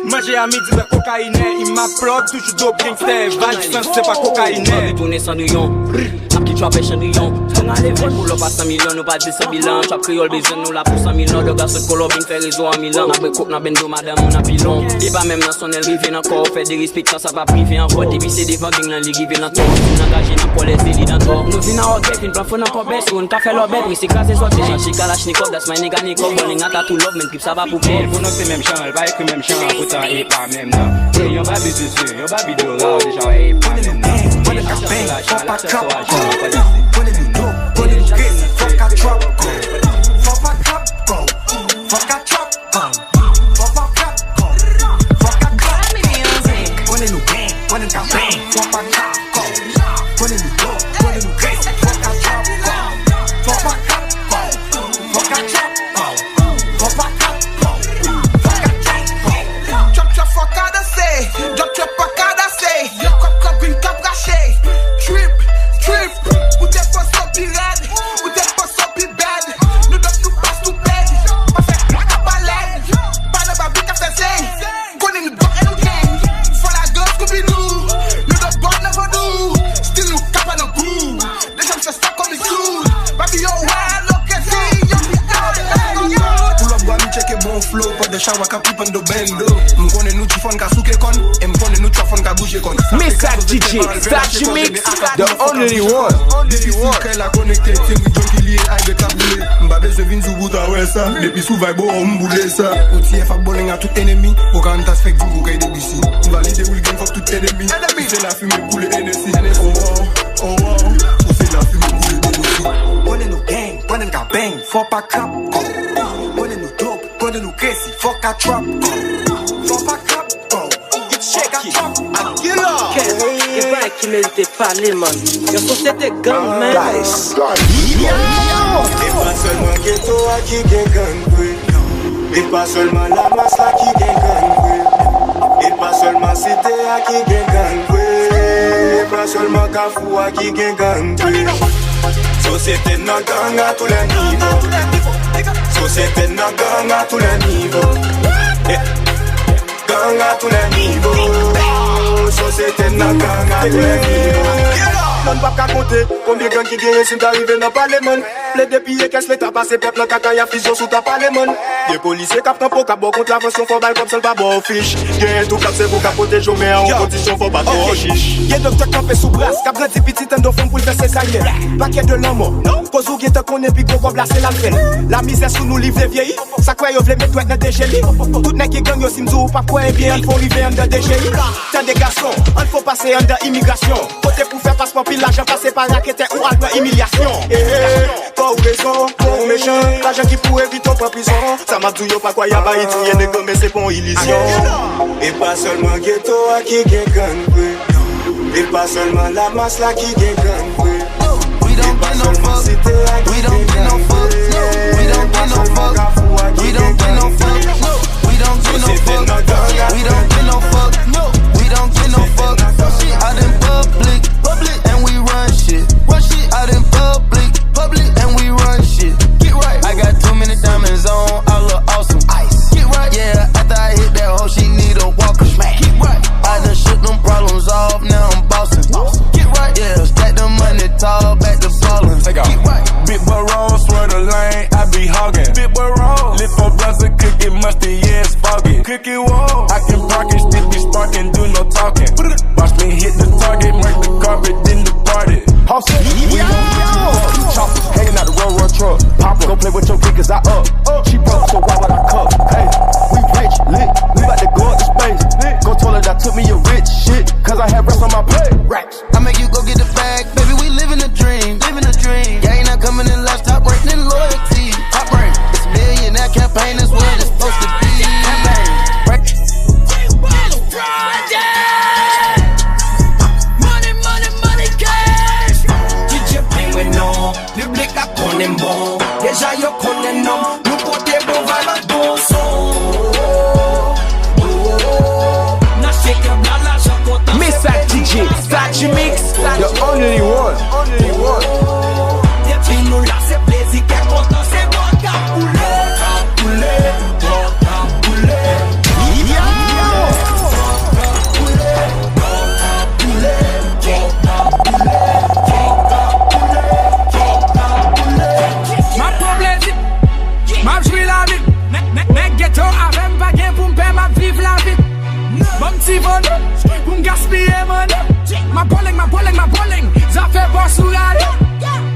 manje a midi, bwè kokayinè, in my plug, toujou dope gangstè, vibe sans, se pa kokayinè. Tounen Cendrillon, n ap kit chwa fè Cendrillon. Gang ale vòl pou lò pa san milyon, nou pa di san bilan. Trap kreyòl bezwen nou la pou san milyon. Dòg la sot Kolonbin fè rezo an Milan. N ap bwè kok nan bendo, madanm ou nan pilon. E pa menm nan sonnen l rive nan kò w, fè derespektan sa p ap rive ankò. Depi se devan gang lan li rive nan tò. Moun angaje nan pòlè se li dan tò. Nou vin an ògè, vin pran fò nan kòbè. Si w n ka fè lòbèt, wi se kraze zòt. Se chache kalachnikòv, that's my nigga Nikòv. Bòl nèg nan tatou lòv, men trip sa pa pou kòb. L pwononse menm jan, l pa ekri menm jan, poutan e pa menm nan. E yon babi zuzu, yon babi dora, w deja wè e pa menm nan. E ajan sou lajan, lajan sou ajan, pa di. Konnen nou dope, konnen nou crazy, fòk a drop, go. Fòk a drop, go. Fòk a drop, go. Fòk a drop, go. Fòk a drop, go. Konnen nou bang, konnen nou ka bang, fòk a drop, go. Konnen nou dope, konnen nou crazy, fòk a drop, go. Fòk a drop, go. Fòk a drop, go. Fòk a drop, go. Fòk a drop, go. Drop, drop, fòk a danse, drop, drop, fòk a danse. Kòb, kòb, vin ka brache. Trip, trip, ou te poso pi rèd, ou te poso pi bad. Nou dòk, nou pas, nou pèd. Pa fè kaka pa lèd. Pa nan babi ka fè zeng. Konnen nou dòk e nou gang. Fò lagans koupi nou. Nou dòk bòt nan vodou. Stil nou kapa nan gou. Deja m fè sa kòm itou. Babi yo wild, low kezi, yo, yo, yo, yo. Pull up bwa mi tcheke bon flow. Pandan chawa k ap trip anndan bendo. M konnen nou G fò n ka souke kòn. E m konnen nou trap fò n ka bouje kòn. Miss ak D J, Sachi Mix, the only one. Depi si kay la konekte, team wi John ki liye, ay bèt ap boule. M pa bezwen vin sou bout a wè sa. Depi sou vibe ou m boule sa. Ou T F ap bowling a tout enemi. Pocahontas fèk di ou kay debisi. M valide ou l gen fòk tout enemi. Se lafimen koule Hennessy. Oh, oh, oh, oh. Ou se lafimen koule Hennessy. Konnen nou gang, konnen n ka bang, fò pa krap. Konnen nou dope, konnen nou crazy, fòk a drop. Fò pa krap. Fòk a drop. Fòk a drop. Kèt, e bagay ki merite pale, man. Yon sosyete gang, man. E pa sèlman geto a ki gen gang vre. E pa sèlman Lamwès la ki gen gang vre. E pa sèlman site a ki gen gang vre. E pa sèlman kafou a ki gen gang vre. Sosyete nan gang a tou lè nivo. Sosyete nan gang a tou lè nivo. Yeah. Gang a tou lè nivo. Sosyete nan gang a tou lè nivo. Non, n p ap ka konte konbyen gang ki genyen si n ta rive nan pale, man. Plede piye kès leta, pase pèp nan kaka, y ap fize w si w ta pale, man. Gen polisye k ap kanpe w, k ap ba w kontravansyon, fò w bay kòb san l pa ba w fich. Gen tou k ap sèvi w, k ap pwoteje w, men an yon kondisyon, fò w pa twò chich. Gen doktè k kanpe sou bras, k ap grandi pitit anndan w fanm pou l fè sezaryèn. Pakèt de lanmò, koz ou gentan konnen pi gwo kòb la se l al fè l. Lamizè sou nou, li vle vyeyi. Sa k fè yo vle met dwèt nan de je li. Tout nèg ki gang yo, si m di w ou p ap kwè, ebyen ann fè w rive anndan D G I. Tande gason, ann fè w pase anndan imigrasyon. Kote pou fè paspò, pil lajan, pase pa raketè ou al pran imilyasyon. Eh, eh, kò w rezon, kò Lajan ki pou evite w pran prizon. Sa m ap di w yo pa kwayab, Ayiti, e nèg lanmè se pa yon ilizyon. E pa sèlman geto a ki gen gang vre. E pa sèlman Lamas la ki gen gang vre. E pa sèlman site a ki gen gang vre. E pa sèlman Kafou a ki gen gang vre. Out in public, public, and we run shit. Public, and we run shit. Get right. I got too many diamonds on, I look awesome. Ice. Get right. Yeah, after I hit that hoe, she need a walker. Get right. I done shook them problems off, now I'm bossing. Get right. Yeah, stack the money tall, back to ballin'. Get right. Big boy roll, swear the lane, I be hogging. Big boy roll, lift for brother, cook it musty, yeah, it's foggy. Cook it, whoa. I can park it, still be sparking, do no talking. Watch me hit the target, mark the carpet, then departed. Hustle. Yo! Choppers hanging out the road, road truck. Pop up. Don't play with your kid 'cause I up. She broke, so why would I cup? Hey, we rich, lit. We bout to go up to space. Go toilet, I took me a rich shit. 'Cause I had racks on my plate. Racks. I make you go get the bag, baby. We living a dream, living a dream. Yeah, ain't not coming in last, top rank, then loyalty. Top rank. It's a millionaire campaign, that's what it's supposed to be. Campaign. Money, money, money, cash. D J Penguin non, piblik la konnen m bon. Deja yo konnen non m, nou pote bon vibe ak bon son. N achte kèb la, lajan kontan. Mesaj D J Statue Mix, the only one. Depi nou la, se plezi, kè kontan, se bò k ap koule. K ap koule, k ap koule. Yo! M ap pran plezi, m ap jwi lavi. Nèg, nèg, nèg geto avè m, pa gen pou m pè, m ap viv lavi. Ban m ti vole, pou m gaspiye mane. M ap bole, m ap bole, m ap bole. Zafè bòs ou rale.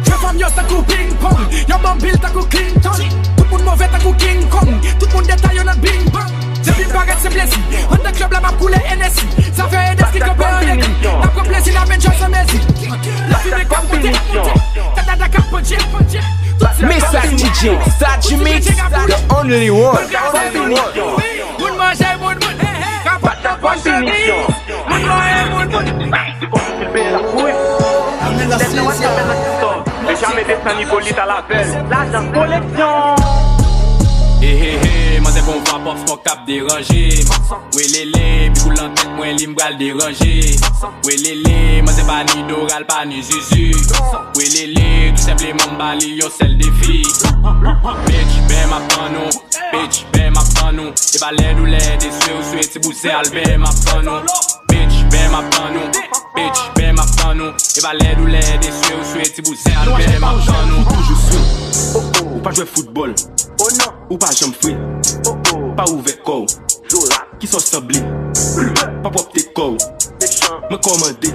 Jwe fanm yo tankou ping pong. Yo ban m pil tankou Clinton. Tout moun move tankou King Kong. Tout moun deta yo nan bing bang. Depi m parèt se plezi. Anndan klèb la m ap koule Hennessy. Zafè Hennessy kanpe an legri. N ap pran plezi, n ap enjoy san mezi. N ap fimen k ap monte, k ap monte. Kadada k ap pandje, pandje. Tout se Mesaj D J, Statue Mix, the only one. Moun manje, moun, moun. Kapot nan pòch chemise. Moun manje, moun, moun. Nèg nan WhatsApp nan TikTok. Benjamin desann Hyppolite a la bèl. Lajan koleksyon. Hey, hey, hey, manzè gon vwa pòp smòk k ap deranje m. Welele, pi koul nan tèt mwen, li m pral deranje. Welele, manzè pa ni doral, pa ni zuzu. Welele, tou senpleman m ba li yon sèl defi. Bitch, ben m ap tann ou. Bitch, ben m ap tann ou. E pa lè doulè de swe ou swe ti bouzen al ben m ap tann ou. Bitch, ben m ap tann ou. Bitch, ben m ap tann ou. E pa lè doulè de swe ou swe ti bouzen al ben m ap tann ou. Ou toujou sou. Ou pa jwe foutbòl. Ou pa janm fre. Pa ouvè kò w. Kisa w sanble? Pa pwòpte kò w. Mwen kòmande.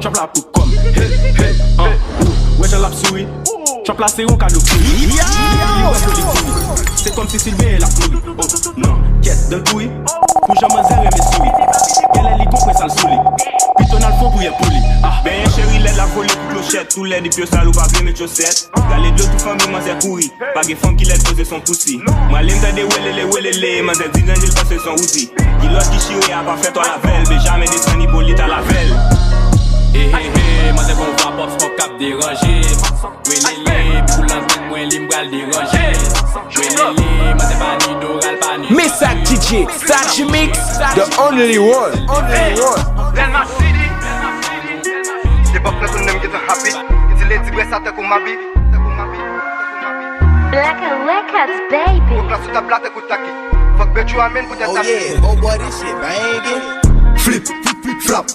Trap la pou kò m. Hey, hey, uh, ou wè jan l ap souri. Trap la se yon kado pou li. Li wè ke li kouri. Se kòmsi si l benyen l ap mouri. Oh, non, kyèt, dan l pouri. Pou jan manzè renmen souri. Genlè li gon prens al sou li. Pito n al fè yon priyè pou li. Ah. Benyen cheri lèd la vole kou klochèt. Tou lèd epi yo sal ou pa vle met chosèt. Rale dlo tout fanmi manzè kouri. Pa gen fanm ki lèd koze son pousi. Mwen ale m tande welele welele, manzè di danje l panse son ouzi. Ki lòt ki chire a pa fè twa lavèl, Benjamin desann Hyppolite a lavèl. Hey, hey, hey, manzè gon vwa pòp smòk k ap deranje. Welele, pou l antann mwen, li m pral deranje. Welele, manzè pa ni doral, pa ni. Mesaj D J, Statue Mix, the only one. Only one. Delma City. Epòk nan tounen m gentan happy. Ti ledi bwè sa tankou mabi. Black and Records, baby. Pou plas ou tab la tankou taki. Fòk Betchou amèn pou tèt api. Oh boy, this shit banging. Flip, flip, flip, flap.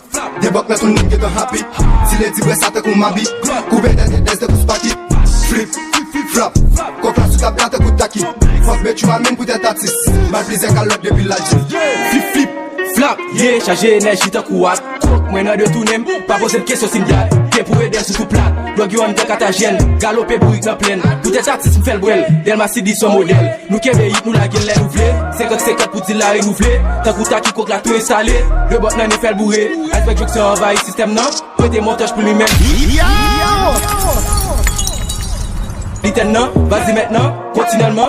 Epòk nan tounen m gentan happy. Ti ledi bwè sa tankou mabi. Koupe tèt dèz tankou spaki. Flip, flip, flip, flap. Kòk la sou tab la tankou taki. Fòk Betchou amèn pou tèt atis. Bal plizyè kalòt depi l al jis. Flip, flip, flap. Yeah, chaje enèji tankou wak. Kòk mwen nan detounen m. Pa poze m kesyon si m dat. Gen pou ede m sou tou plat. Dwòg yo anndan katajyèn. Galope bourik nan plèn. Poutèt atis m fè l bwèl. Delma City son modèl. Nou kenbe hit nou lage l lè nou vle. Senkant senkant pou di l la renouvle. Tankou taki kòk la tou enstale. Rebòt nan ni fè l boure. Iceberg Junction anvayi sistèm nan. Prete montaj pou li menm. Yo! Li tèt nan, vas-y maintenant, kontinyèlman.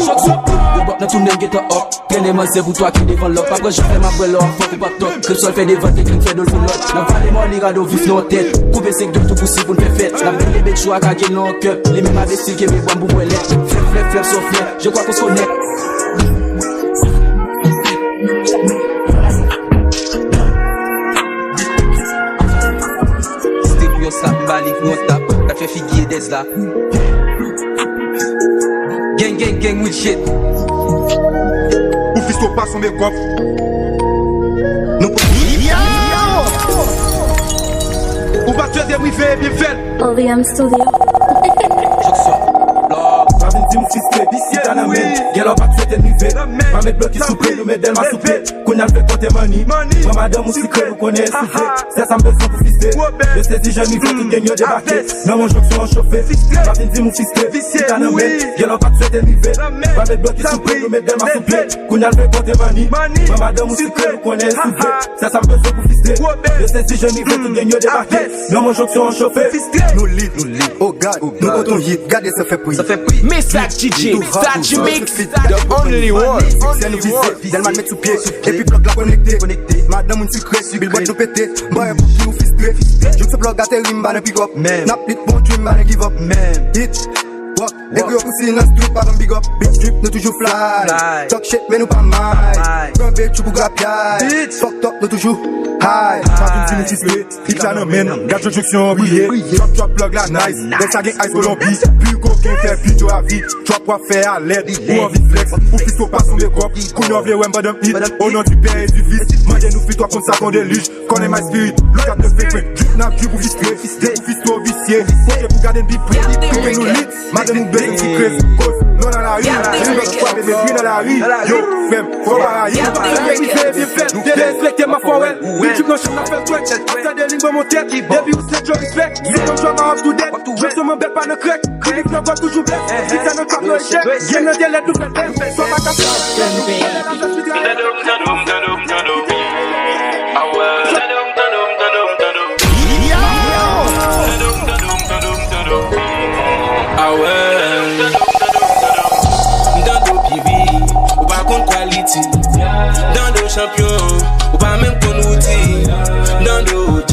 Chòk sou, yo bòt nan tounen gentan up. Trennen manzè pou twa ki devan lòk. Pa pran jan fè m ap wè lò, fòk ou pa tòk. Krepsòl fè devan, te grenn fè dol pou lòt. N ap vale mò, li rado vif nan tèt. Koupe senk dwèt tou pou si pou n fè fèt. N ap vale bèt chou ak agen nan kèp. Li menm anbesil kenbe bwam pou bwè lèt. Flèp, flèp, flèp, sò flèp. Je crois qu'on se connaît. Steve yo sa, m ba li pou yon tap. Gad fè figi Edez la. Gang, gang, gang, with shit. Ou fistro pa son mekòp. Nou pa. Ou pa t swete m rive, ebyen fè l. O V M Studio. Chòk sò. Pa vin di m fistro, si ta nan men. Gèlò pa t swete n rive. Pa met blokis sou pye, nou met Dèlma sou pye. Kounye a l fè kote mani. Pran madanm ou sikre, nou konnen e sikre. Se sa m bezwen pou fistro. Yo sezi jan nivo, tout gang yo debake. Nan yon jonksyon an chofe. Pa vin di m ou fistro, si ta nan men. Gèlò pa t swete n rive. Pa met blokis sou pye, nou met Dèlma sou pye. Kounye a l fè kote mani. Pran madanm ou sikre, nou konnen e sikre. Se sa m bezwen pou fistro. Yo sezi jan nivo, tout gang yo debake. Nan yon jonksyon an chofe. Nou lit, nou lit. Oh God, nou kontan hit. Gade sa fè pri. Mesaj D J, Too Hot, Too Hot, Too Hot, Too Hot, Too Hot. Dèlma met sou pye, epi blòk la konekte. Madanm moun sikre, billboard nou pete. Bòy pou ki ou fistro. Jouk sou blòk ateri, m pa nan pick up. N ap lit pou yon dream, m pa nan give up. Hit, rock, ekri yo pou silans, drip pa ban big up. Big drip, nou toujou fly. Talk shit, men nou pa may. Pran bèt chou pou grapyay. Fucked up, nou toujou high. Pa vin di nou fistro. Hit la nan men n, gad jan jonksyon an briye. Drop, drop, plug la nice. Nèg sa gen ice Kolonbi. Pi koken fè pi djo avi. Drop w ap fè alèt. Ou anvi flex. Ou fistro pa son mekòp. Kounye a w vle wè m pandan m hit. Au nom du Père et du Fils. Mande nou fistro konn sa konn delij. Konnen my spirit. Look at the fake. Drip n ap drip ou fistro. Drip ou fistro visye. Kote pou gade n bi pre. Kote nou lit. Madanm ou bezwen ti krez, koz, non nan lari. Li menm frape de bri nan lari. Yo, frè m, fò pa rayi. Fè rive, byen fè. Derespekte m a fò wè l. Youtube nan chan nan fè l twèk. Ap tande li ban m yon tèt. Depi ou se Joe respect. Se konn jwa ma up to date. Jwe sou mwen bèt pa nan krèk. Klinik nan gòt toujou blès. Ki sa nan trap nan echèk. Gen nan dèlè nou fè l bèn. Swa pa ka fè. Awè. M tande w P V, ou pa konn quality. M tande w chanpyon, ou pa menm konn wouti. M tande w O G,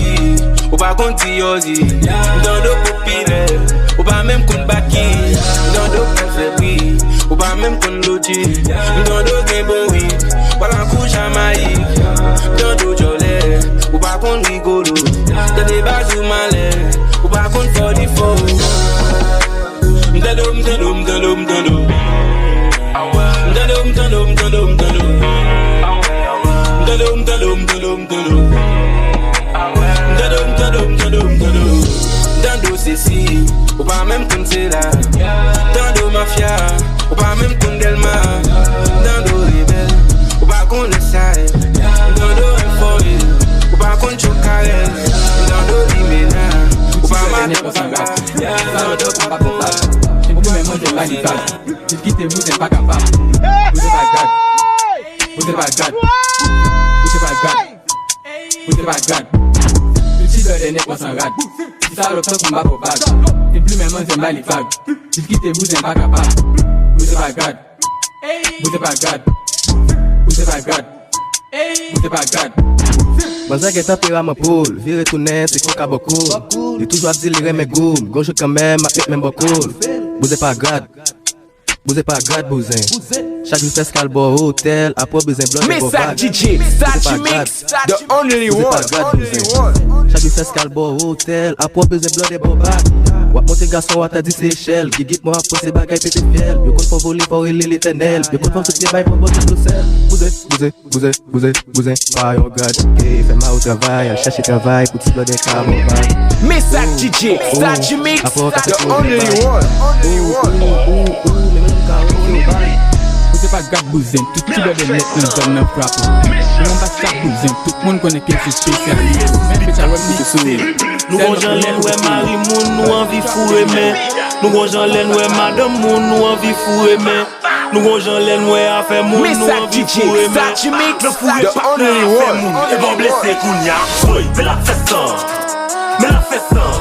ou pa konn T R Z. M tande w popilè, ou pa menm konn baki. M tande w pral fè bri, ou pa menm konn lojik. M tande w gen bon wi, pral an kou Jamayik. M tande w djòlè, ou pa konn rigolo. Tande baz ou malè, ou pa konn fò defo. M tande w, m tande w, m tande w, m tande w. M tande w, m tande w, m tande w, m tande w. M tande w, m tande w, m tande w, m tande w. M tande w, m tande w, m tande w, m tande w. M tande w sesi, ou pa menm konn sela. M tande w mafya, ou pa menm konn Dèlma. M tande w rebèl, ou pa konn Westside. M tande w enfòme, ou pa konn Jokarèl. M tande w limena, ou pa madan. Sa yo dòk m pa konpab. Epi men mwen se pa li bag. Jis kite bouzen pa kapab. Bouzen pa gad. Bouzen pa gad. Bouzen pa gad. Bouzen pa gad. Tout ti dòdè nèt mwen san rad. Ti salòp tankou m pa fò bag. Fin plimen manzè m ba li vag. Jis kite bouzen pa kapab. Bouzen pa gad. Bouzen pa gad. Bouzen pa gad. Bouzen pa gad. Manzè gen tanperaman pou l vire tounen ti koka bòkou. Li toujou ap di li renmen gou m, gon jou kanmenm ap met men bòkou. Bouzen pa gad. Bouzen pa gad bouzen. Chak jou fè skal bò otèl, apre w bezwen blòdè bò vag. Mesaj D J, Bouzen pa Sachi gad. Mix, the only one. Bouzen pa gad bouzen. Chak jou fè skal bò otèl, apre w bezwen blòdè bò vag. W ap monte gason w ata di se echèl. Gigit mwen ap panse bagay pete fyèl. Yo konn fò vole, fò rele Letènèl. Yo konn fò sot pye bay pran bò tout dosèl. Bouzen, bouzen. Bouzen, bouzen, bouzen, pa yon gad. Ey, fè ma ou travay, al chache travay pou ti blòdè ka bon vag. Mesaj D J, Sachi Mix, the only one. Ou, ou, ou, ou, men mwen ka wè se ou bay. Bouzen pa gad bouzen, tout ti blòdè nèt nan zòn nan frape. Mwen pa sa bouzen, tout moun konnen ke se spesyalis. Men peta wè m sou. Nou gon jan lè n wè mari moun, nou anvi foure men. Nou gon jan lè n wè madanm moun, nou anvi foure men. Nou gon jan lè n wè afè moun, nou anvi foure men. Mesaj D J, Sachi Mix, the only one. E bon blese kounya. Woy, men l ap fè san. Men l ap fè san.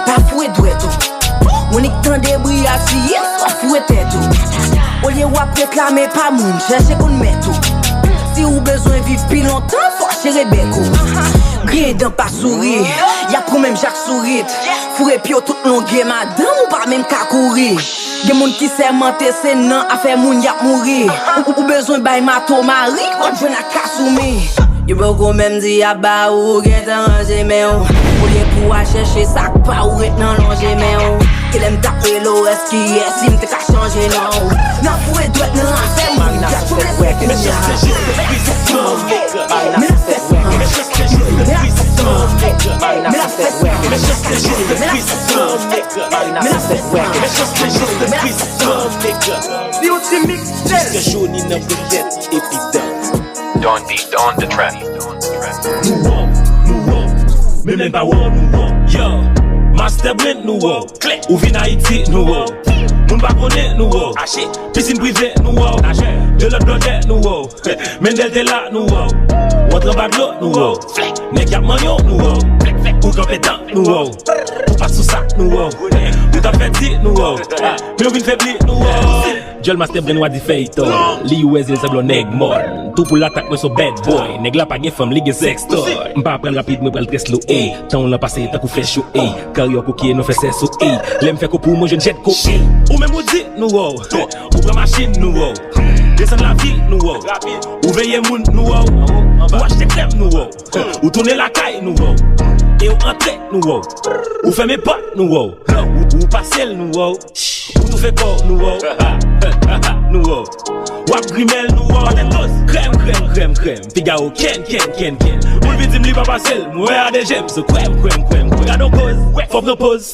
Pa foure dwèt ou. Mwen nik tande bri a siye, swa foure tèt ou. Olye w ap reklame pa moun, chèche konn mèt ou. Si ou bezwen viv pi lontan, fò w chere bèk ou. Griyen dan pa souri, y ap pran menm jak sourit. Foure pye w tout longè madanm ou pa menm ka kouri. Gen moun ki sèmante se nan afè moun y ap mouri. Ou, ou, ou bezwen bay mato mari, w ap jwenn ak kasoumi. Yo poko menm di aba ou gentan ranje men w. Olye pou w al chèche sa k pa ou ret nan lonje men w. Kilè m t ap rele w, èske yè si m te ka chanje non w. Nan foure dwèt nan afè moun, gad pou respè ke m gen. Men afè sa. Men afè sa. Men afè sa. Men afè sa. Men afè sa. Men afè sa. Yon ti mixtape. Jiska Joni nan ponyèt epi dan. Don Beat on the track. Nou wo, nou wo. Men menm pa wo, nou wo. Yo, Master Brand, nou wo. Ou vin Ayiti, nou wo. Moun pa konnen, nou wo. Piscine privée, nou wo. De lòt blòdè, nou wo. Mendel te la, nou wo. Ou antre anba dlo, nou wo. Nèg y ap manyen w, nou wo. Ou kanpe tan, nou wo. Ou pa sou sa, nou wo. Ou t ap fè di, nou wo. Men ou vin febli, nou wo. Jol Master Brand, wa di fèy to. Li wè zil sanble yon nèg mòn. Tou pou latak, mwen se yon bad boy. Nèg la pa gen fanm, li gen sextoy. M pa pral rapid, mwen pral trè slow, ey. Tan w lan pase tankou flèch yo, ey. Karyè w kokiye, nou fè sèso, ey. Lè m fè kou pou mwen, jwenn jèt ko, ey. Ou menm ou di, nou wo. Ou pran machin, nou wo. Desann lavil, nou wo. Ou veye moun, nou wo. Ou achte krèm, nou wo. Ou tounen lakay, nou wo. E ou antre, nou wo. Ou fèmen pòt, nou wo. Ou, ou pase l, nou wo. Ou toufe kò w, nou wo. Nou wo. W ap grimèl, nou wo. Patèn koz. Krèm, krèm, krèm, krèm. Piga ou ken, ken, ken, ken. Moun vin di m li pa pase l. Mwen wè a de je m. So krèm, krèm, krèm, krèm. Gad on koz. Fò pran poz.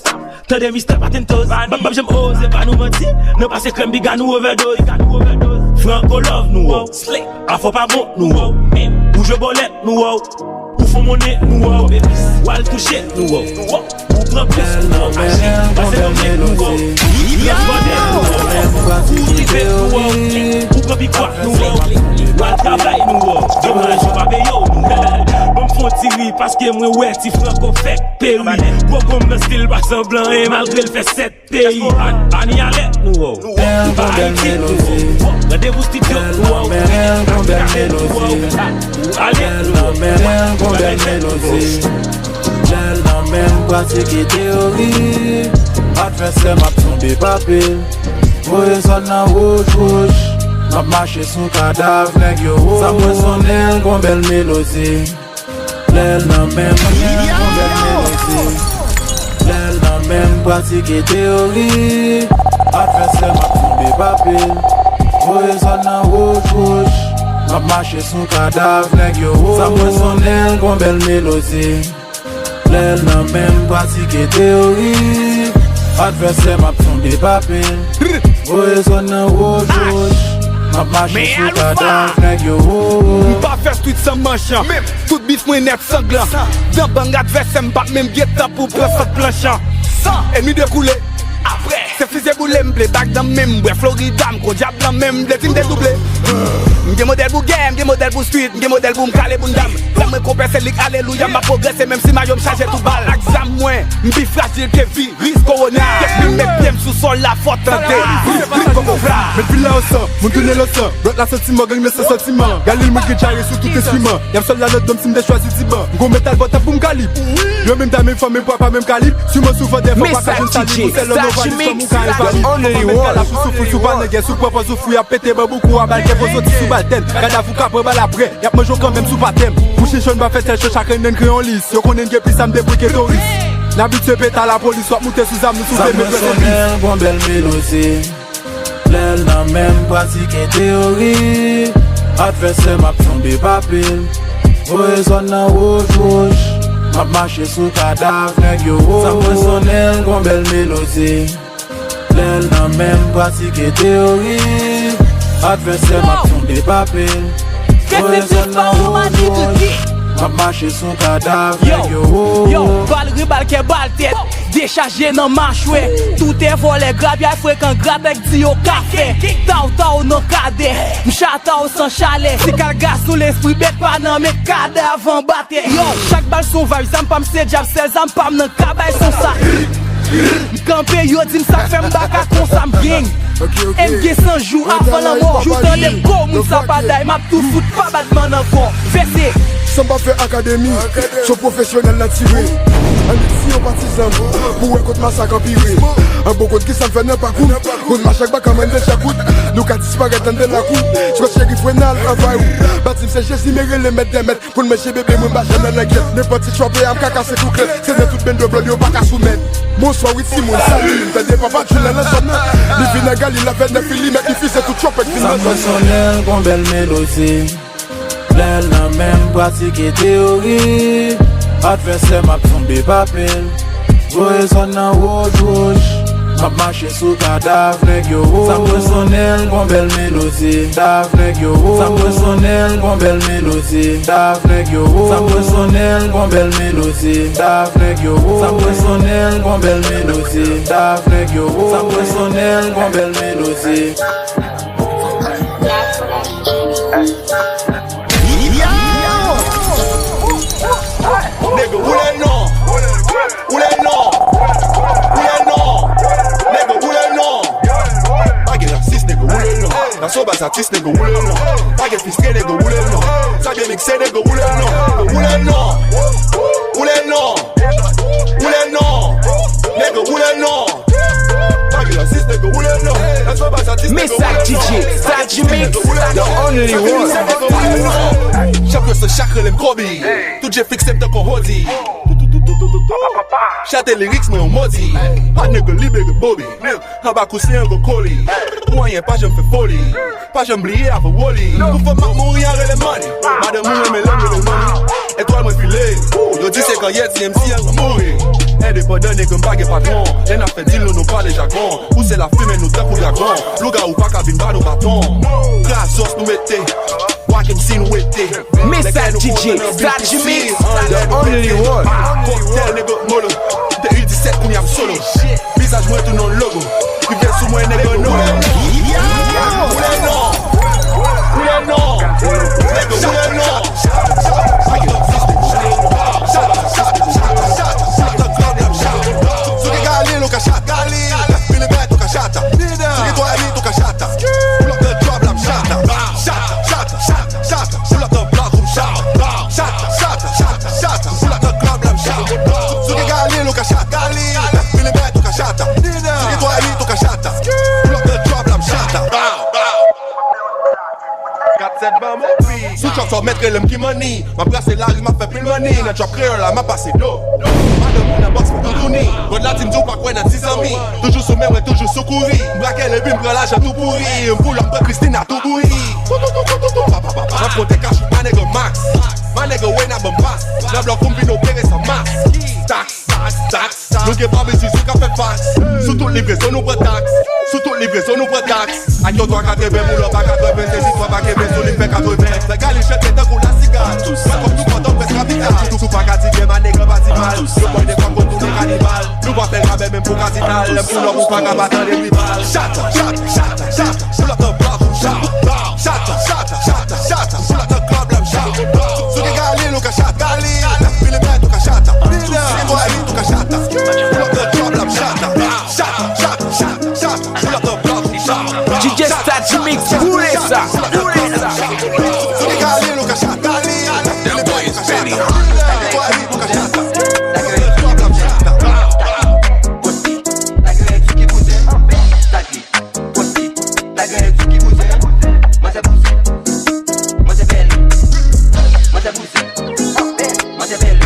Tande Mister Patèn toz. M p ap janm oze ba nou manti. Nan pase krèm, piga nou overdose. Franco love, nou wo. Afò pa bon, nou wo. Ou jwe bòlèt, nou wo. Ou fon monnen, nou wo. W al touche, nou wo. Ou pran plis, nou wo. Pase nan men, nou wo. Ou pran bòlèt, nou wo. Ou rive, nou wo. Ou pran pikwa, nou wo. W al travay, nou wo. Domaj yo pa peye w, nou wo. Ban m fon ti ri, paske mwen wè ti Franco fèk peri. Gwo gonm nan stil pa sanblan, e malgre l fè sèt peyi. Ani alèt, nou wo. Ba Ayiti, nou wo. Randevou stidyo, nou wo. Ou alèt, nou wo. Lè l nan men m pratike teyori. Advèsè m ap tonbe pa pil. Voye zòn nan wouj wouj. M ap mache sou kadav nèg yo. Sa mwen sonnen l gon bèl melodi. Lè l nan men m, yon bèl melodi. Lè l nan men m, pratike teyori. Advèsè m ap tonbe pa pil. Voye zòn nan wouj wouj. M ap mache sou kadav nèg yo. Sa mwen sonnen l gon bèl melodi. Lè l nan men m, pratike teyori. Advèsè m ap tonbe pa pil. Voye zòn nan wouj wouj. M ap mache sou kadav nèg yo. M pa fè street san manch. Tout bif mwen nèt sanglan. Dan bang advèsè m p ap menm gen tan pou pran sant planch. Ènmi dekoule. Apre se fizye boule m ple bag nan men m. Bwè Florida m kon dyab nan men m. Vle di m dedouble. M gen modèl pou gè, m gen modèl pou street, m gen modèl pou m kale bounda m. Zam mwen konpè se lik alelouya, m ap pwogrese menm si mayo m chaje tou bal. Ak zam mwen, m pi frajil ke vi. Risk korona, depi m met pye m sou sòl la fò tande. Rit, rit koko fla. Met vil la ansan, moun tounen lansan. Blòk la santiman, gang nan san santiman. Galil mwen gen dyare sou tout enstriman. Y ap sòl la nan dòm si m te chwazi diman. M gon metal bòtap pou m kalib. Yo menm dam menm fanm menm pwa pa menm kalib. Swiv mwen souvan dèfwa pa ka jwenn sali. Pou sèl lòm yo valis kòm ou ka envalid. Fanm menm kalaf ou soufri sou pa nan gè sou pran pòz ou fou y ap pete banbou kou a bal kè pou soti sou bal tèn. Kadav ou ka pran bal aprè. Y ap manje w kanmenm si w pa tèm. Bouch li cho n pa fè sèl cho chak renn renn kreyolis. Yo konnen n gen plis zam de bri ke toris. N abitye peta lapolis w ap moute sou zam nou sou vle men dwèt sèvis. Sa mwen sonnen l gon bèl melodi. Lè l nan men m pratike teyori. Advèsè m ap tonbe pa pil. Voye zòn nan wouj wouj. M ap mache sou kadav nèg yo. Sa mwen sonnen l gon bèl melodi. Lè l nan men m pratike teyori. Advèsè m ap tonbe pa pil. Voye zòn nan wouj wouj. M ap mache sou kadav nèg yo. Yo, bal ri bal kè bal tèt. Dechaje nan machwè, toutè vòlè, grabyay frekan, grabèk di yo ka fè. Taw taw nan kadè, m chata w san chalè. Ti kal gason lespri bèt pa nan men kadav anba tè. Yo, chak bal son vay, zam pa m se djab, sèl zam pa m nan kabay son sa. M kanpe, yo di m sa k fè m baka konsa, m gang. M gen san jou avan lanmò, jou tande m ko moun sa pa day, m ap tou fout pa bat bann ankò. Fese. San pa fè akademi, son pwofesyonèl nan tire. Annik si yo patizan m, pou wè kot masak anpire. An bon kont ki sa m fè nan pakou m, moun mache ak baka m anndan chakout. Nou ka disparèt anndan lakou, Scott Sheriff Renal anvay ou. Batim se Jezi, men rele mèt dè mèt. Pou n manje bebe mwen m pa janm nan langyèt. Nenpòt ti tchòpè a m ka kase kou klèt. Se nan tout bendo blòd yo pa ka soumèt. Bonswa wi timoun, salut. M tande papa Jul la nan zòn nan. Li vin nan gali l avè nèf milimèt, li fize tout tchòpè k vin nan zòn nan. Sa m pèsonèl, gon bèl melodi. Lè l nan men m pratike teyori. Advèsè m ap tonbe pa pil. Voye zòn nan wòd wouj. M ap mache sou kadav nèg yo. Sa m pèsonèl, gon bèl melodi. Kadav nèg yo. Sa m pèsonèl, gon bèl melodi. Kadav nèg yo. Sa m pèsonèl, gon bèl melodi. Kadav nèg yo. Sa m pèsonèl, gon bèl melodi. Kadav nèg yo. Sa m pèsonèl, gon bèl melodi. Nèg woule non. Woule non. Woule non. Nèg woule non. Pa gen rasis, nèg woule non. Nan son baz atis, nèg woule non. Pa gen fistre, nèg woule non. Sa gen mikse, nèg woule non. Woule non. Woule non. Woule non. Nèg woule non. Pa gen rasis, nèg woule non. Nan son baz atis, nèg woule non. Message D J, Star G Mix, the only one. Chak yo se chak rele m Kobe. Tout je fikse m tankou Hodi. Chante lyrics mwen yon modi. Pa nèg libere Bobby. Anba kou se yon gwo koli. Pou anyen pa janm fè foli. Pa janm bliye avan woli. Pou fanm ap mouri a rele money. Madanm ou renmen l, rele money. Etwal mwen file. Yo di se kanyè, di M C an mouri. Endepandan nèg m pa gen patwon. Lè n ap fè dil nou, nou pale jagon. Ou se lafimen nou tankou dragon. Lougawou pa ka vin ba nou baton. Krazòs nou mete. Wak M C nou wete. Message D J, Star G Mix, the only one. Koktèl nèg molo. De U disèt kounye a m solo. Vizaj mwen tou nan logo. Rive sou mwen nèg nou. Woule non. Woule non. Nèg woule non. Si w gen Galil ou ka chata. Galil. Milimèt ou ka chata. Si w gen twa et demi ou ka chata. Pull up nan club la m chata. Chata, chata, chata, chata. Pull up nan block ou m chata. Chata, chata, chata, chata. Pull up nan club la m chata. Si w gen Galil ou ka chata. Galil. Milimèt ou ka chata. Si w gen twa et demi ou ka chata. Pull up nan club la m chata. Bow, bow. Kat sèt ban m anpi. Sou chòk sa w mèt rele m ki manni. M ap brase lari, m ap fè pil manni. Nan trap kreyòl la, m ap pase do. Madanm ou nan bòks pou toutouni. Gòd la di m di w pa kwè nan ti zanmi. Toujou sou men mwen, toujou sou kouri. M brake lebi, m pran lajan tou pouri. M pull up, pran Christina tou bouri. M ap konte kach ou pa nèg max. Ma nèg Wayne a ban m pas. Nan blòk ou m vin opere san mas. Tax, tax, tax. Nou gen pa biznis, nou ka fè faks. Sou tout livrezon, nou pran taks. Sou tout livrezon, nou pran taks. Ak yon twa katreven pou lòt pa katreven, se zistwa pa kenbe sou li fè katreven. Fè Galil chante tankou lasiga. Mwen kòm nou pandan près kapital. Tou, tou pa ka di byen, ma nèg pa di mal. Yo pran de fwa pou tounen kanibal. Nou pa fè rabè menm pou kadinal. Lè m pull up ou pa ka pa tande rival. Chata, chata, chata, chata. Pull up nan block ou chata. Chata, chata, chata, chata. Pull up nan club la m chata. Si w gen Galil ou ka chata. Galil. Milimèt ou ka chata. Milimèt. Si w gen twa et demi ou ka chata. Pull up nan club la m chata. Chata, chata, chata, chata. Pull up nan block ou chata. D J Star G Mix, boule sa, boule sa. Si w gen Galil ou ka chata. Galil. Milimèt ou ka chata. Si w gen twa et demi ou ka chata. Pull up nan club la m chata. Poste, lage rèd sou ki bouzen. Tag li. Poste, lage rèd sou ki bouzen. Manzè bouzen. Manzè bèl. Manzè bouzen. Manzè bèl.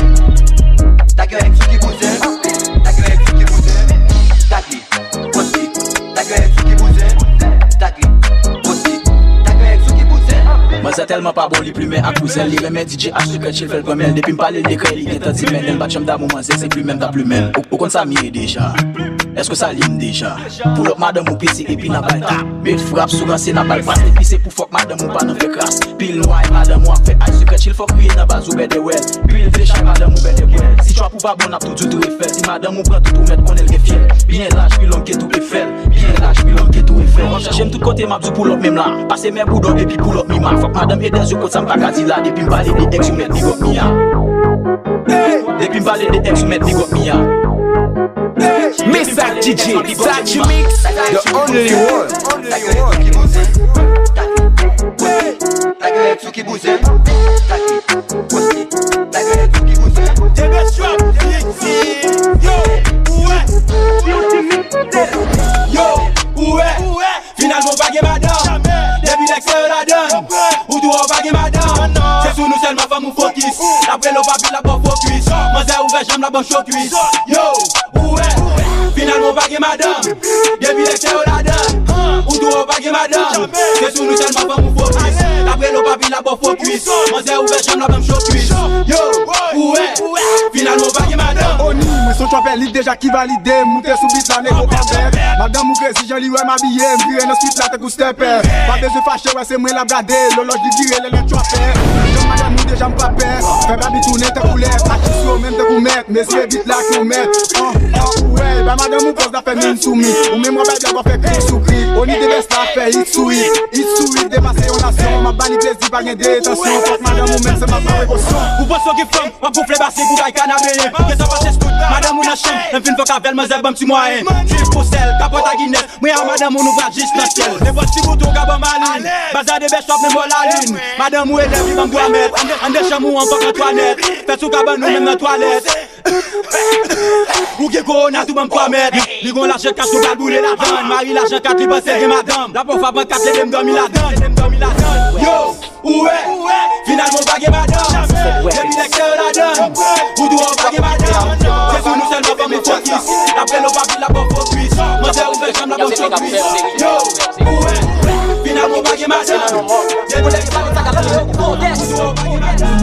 Tag rèd sou ki bouzen. Tag rèd sou ki bouzen. Tag li. Poste, lage rèd sou ki bouzen. Tag li. Poste, lage rèd sou ki bouzen. Sa tèlman pa bon, li plimen ak pou zèl. Li renmen D J ak Secret Chill, fè l pran men l. Depi m pale l de krèy, li gentan di men l. L pa t janm damou manzè, se plimen m t ap plimen l. Ou, ou konn sa m ye deja? Èske w salye m deja? Pull up madanm ou piti epi n a bay tap. Met frap sou ranse, n a bay pas. Epi se pou fòk madanm ou pa nan fè kras. Pil nwa e madanm ou ap fè ay Secret Chill, fòk riye nan baz ou bèdè wè l. Pil vye chay madanm ou bèdè bwè l. Si trap ou pa bon, n ap tou di w tou refè l. Si madanm ou pran tout, ou mèt konnen l gen fyèl. Byen laj, pi long ke tou Efèl. Byen laj, pi long ke tou Efèl. W ap chèche m tout kote, m ap di w pull up menm la. Pase men boudò epi pull up Mima. Fòk madanm Edez yo kot sa m pa ka di la. Depi m pale de ex, ou mèt big up Mia. Depi m pale de ex, ou mèt big up Mia. Mesaj D J, Mesaj Mix, the only one. Yo, ou wè. Yo, ou wè. Finalman, ou pa gen madanm. Depi nèg sa yo ladann, ou tou ou pa gen madanm. Se sou nou sèlman fanm ou fokis. L ap rele w pa pil, l ap ba w fokis. Manzè ouvè janm, l ap ba w cho kwis. Yo, ou wè. Finalman, ou pa gen madanm. Depi nèg sa yo ladann, ou tou ou pa gen madanm. Se sou nou sèlman fanm ou fokis. L ap rele w pa pil, l ap ba w fokis. Manzè ouvè janm, l ap ba w cho kwis. Yo, ou wè. Finalman, ou pa gen madanm. Oni, mwen se yon trapè, li deja ki valide. Moute sou bit la, nego pa bèt. Madanm ou krezi, jan li wè m abiye. M vire nan street la, tankou stepper. Pa bezwen fache, wè se mwen l ap gade. Lòlòj li vire, lè lè trapè. Jan madanm ou deja m pa pè. Fè babi tounen tankou lè. Aji sou yo menm tankou mèt. Mezire bit la ki yon mèt. An, an, ou wè, bay madanm ou pòz la fè min soumi. Ou menm w ap bay blag w ap fè kri sou kri. Oni de bèst la fè hit sou hit. Hit sou hit depase yon nasyon. M ap ba li plezi, pa gen detansyon. Fòk madanm ou menm se m ap ba prekosyon. Ou panse w gen fanm, w ap gonfle basi pou bay kanabeyen. Gentan pase stout, madanm ou nan chanm. Lè m fin fòk avè l, manzè ban m ti mwayen. Jwi pou sèl, kapòt a Guinness. Mwen a madanm ou nou pral jis nan syèl. Nenpòt ti bouton ka ban m alin. Baz la de bèch w ap menm bò lalin. Madanm ou elèv li ban m twa mèt. Annde, annde chanm ou an fòk Antwanèt. Fè sou kabann ou menm nan twalèt. Ou gen kowona tou ban m twa mèt. Li, li gon lajan kach nou pral boule ladann. Mari lajan kat li panse l gen madanm. Lapòf ap an kat ede m dòmi ladann. Ede m dòmi ladann. Yo! Ou wè, finalman ou pa gen madanm. Depi nèg sa yo ladann, ou tou ou pa gen madanm. Se sou nou sèlman fanm ou fokis. Apre nou pa vin la ban fokis. Manzè ouvè janm la ban fokis. Yo, ou wè, finalman ou pa gen madanm. Depi nèg sa yo ladann, ou tou ou pa gen madanm.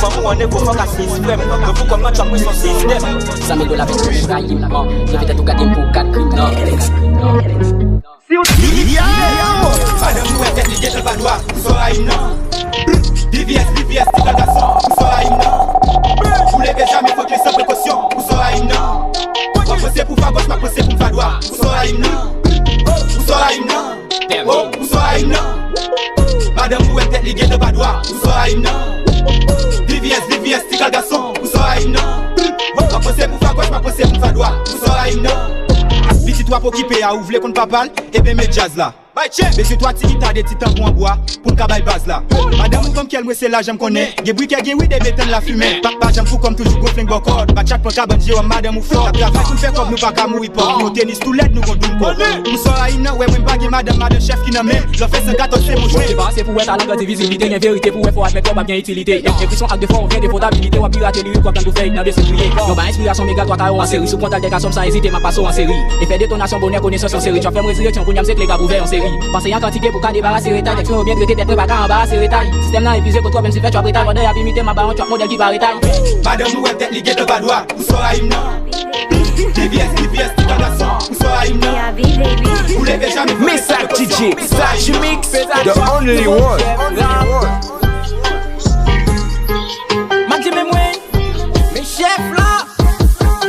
Fanm ou an ego fòk a sis frè m. Yo pou kòm nan tchòp mwen son sistèm. San mil dola vin pou trayi m, non. Leve tèt ou gade m pou w gad krim, non. Yo! Madanm ou wè tèt li gentan pa dwa, ou sa rayi m nan. B V S, B V S, ti kal gason, ou sa rayi m nan. Ou leve jamè fòk li san prekosyon, ou sa rayi m nan. W ap panse pou fagòs, m ap panse pou m fadwa, ou sa rayi m nan. Ou sa rayi m nan. Oh, ou sa rayi m nan. Madanm ou wè tèt li gentan pa dwa, ou sa rayi m nan. B V S, B V S, ti kal gason, ou sa rayi m nan. W ap panse pou fagòs, m ap panse pou m fadwa, ou sa rayi m nan. Pitit w ap okipe a, ou vle konn papa l, ebyen met djaz la. Bezwen twa ti gita, de ti tanbou an bwa, pou n ka bay baz la. Madanm ou ban m kè l, mwen se lajan m konnen. Gen brikè, gen wid, ebyen tann lafimen. Pa, pa janm fou kòm toujou gon flenk bò kò. Bat chak pran kabann, Jewòm, madanm ou fò. N ap travay pou n fè kòb, nou pa ka mouri pòv. Nou tenis tou lèd, nou gon doum kò. Ou sa rayi m nan, wè mwen m pa gen madanm, madanm chèf ki nan men m. Lè w fè san katòz se mwen jwenn. Bon, se pa ase pou wè talan grandi viziblite, gen verite pou wè fò admèt kò p ap gen itilite. Ekri son ak de fò, ou gen de fò abilite, w ap pirate lirik, w ap tann pou fè hit nan de se kriye. Yon ba enspirasyon méga twa ka yo an seri, sou kontak de ka sòm san ezite, m ap pase w an seri. Efè detonasyon bonè konesans yon seri, trap fè m rezireksyon, kounye a m se kle k ap ouvè yon seri. Panse an kantite pou ka debarase retay, tèks mwen yo byen trete, tèt mwen pa ka anbarase retay. Sistèm nan epuize, kot twòp, menm si fè trap retay, pandan y ap imite m, m ap ba yon trap modèl ki pa retay. Madanm ou wè tèt li gentan pa dwa, ou sa rayi m nan. B V S, B V S, ti kal gason, ou sa rayi m nan. Ou leve jamè fòk li san prekosyon, ou sa rayi m nan. Mesaj D J, Mesaj Mix, the only one. M ap di men mwen, men chèf la.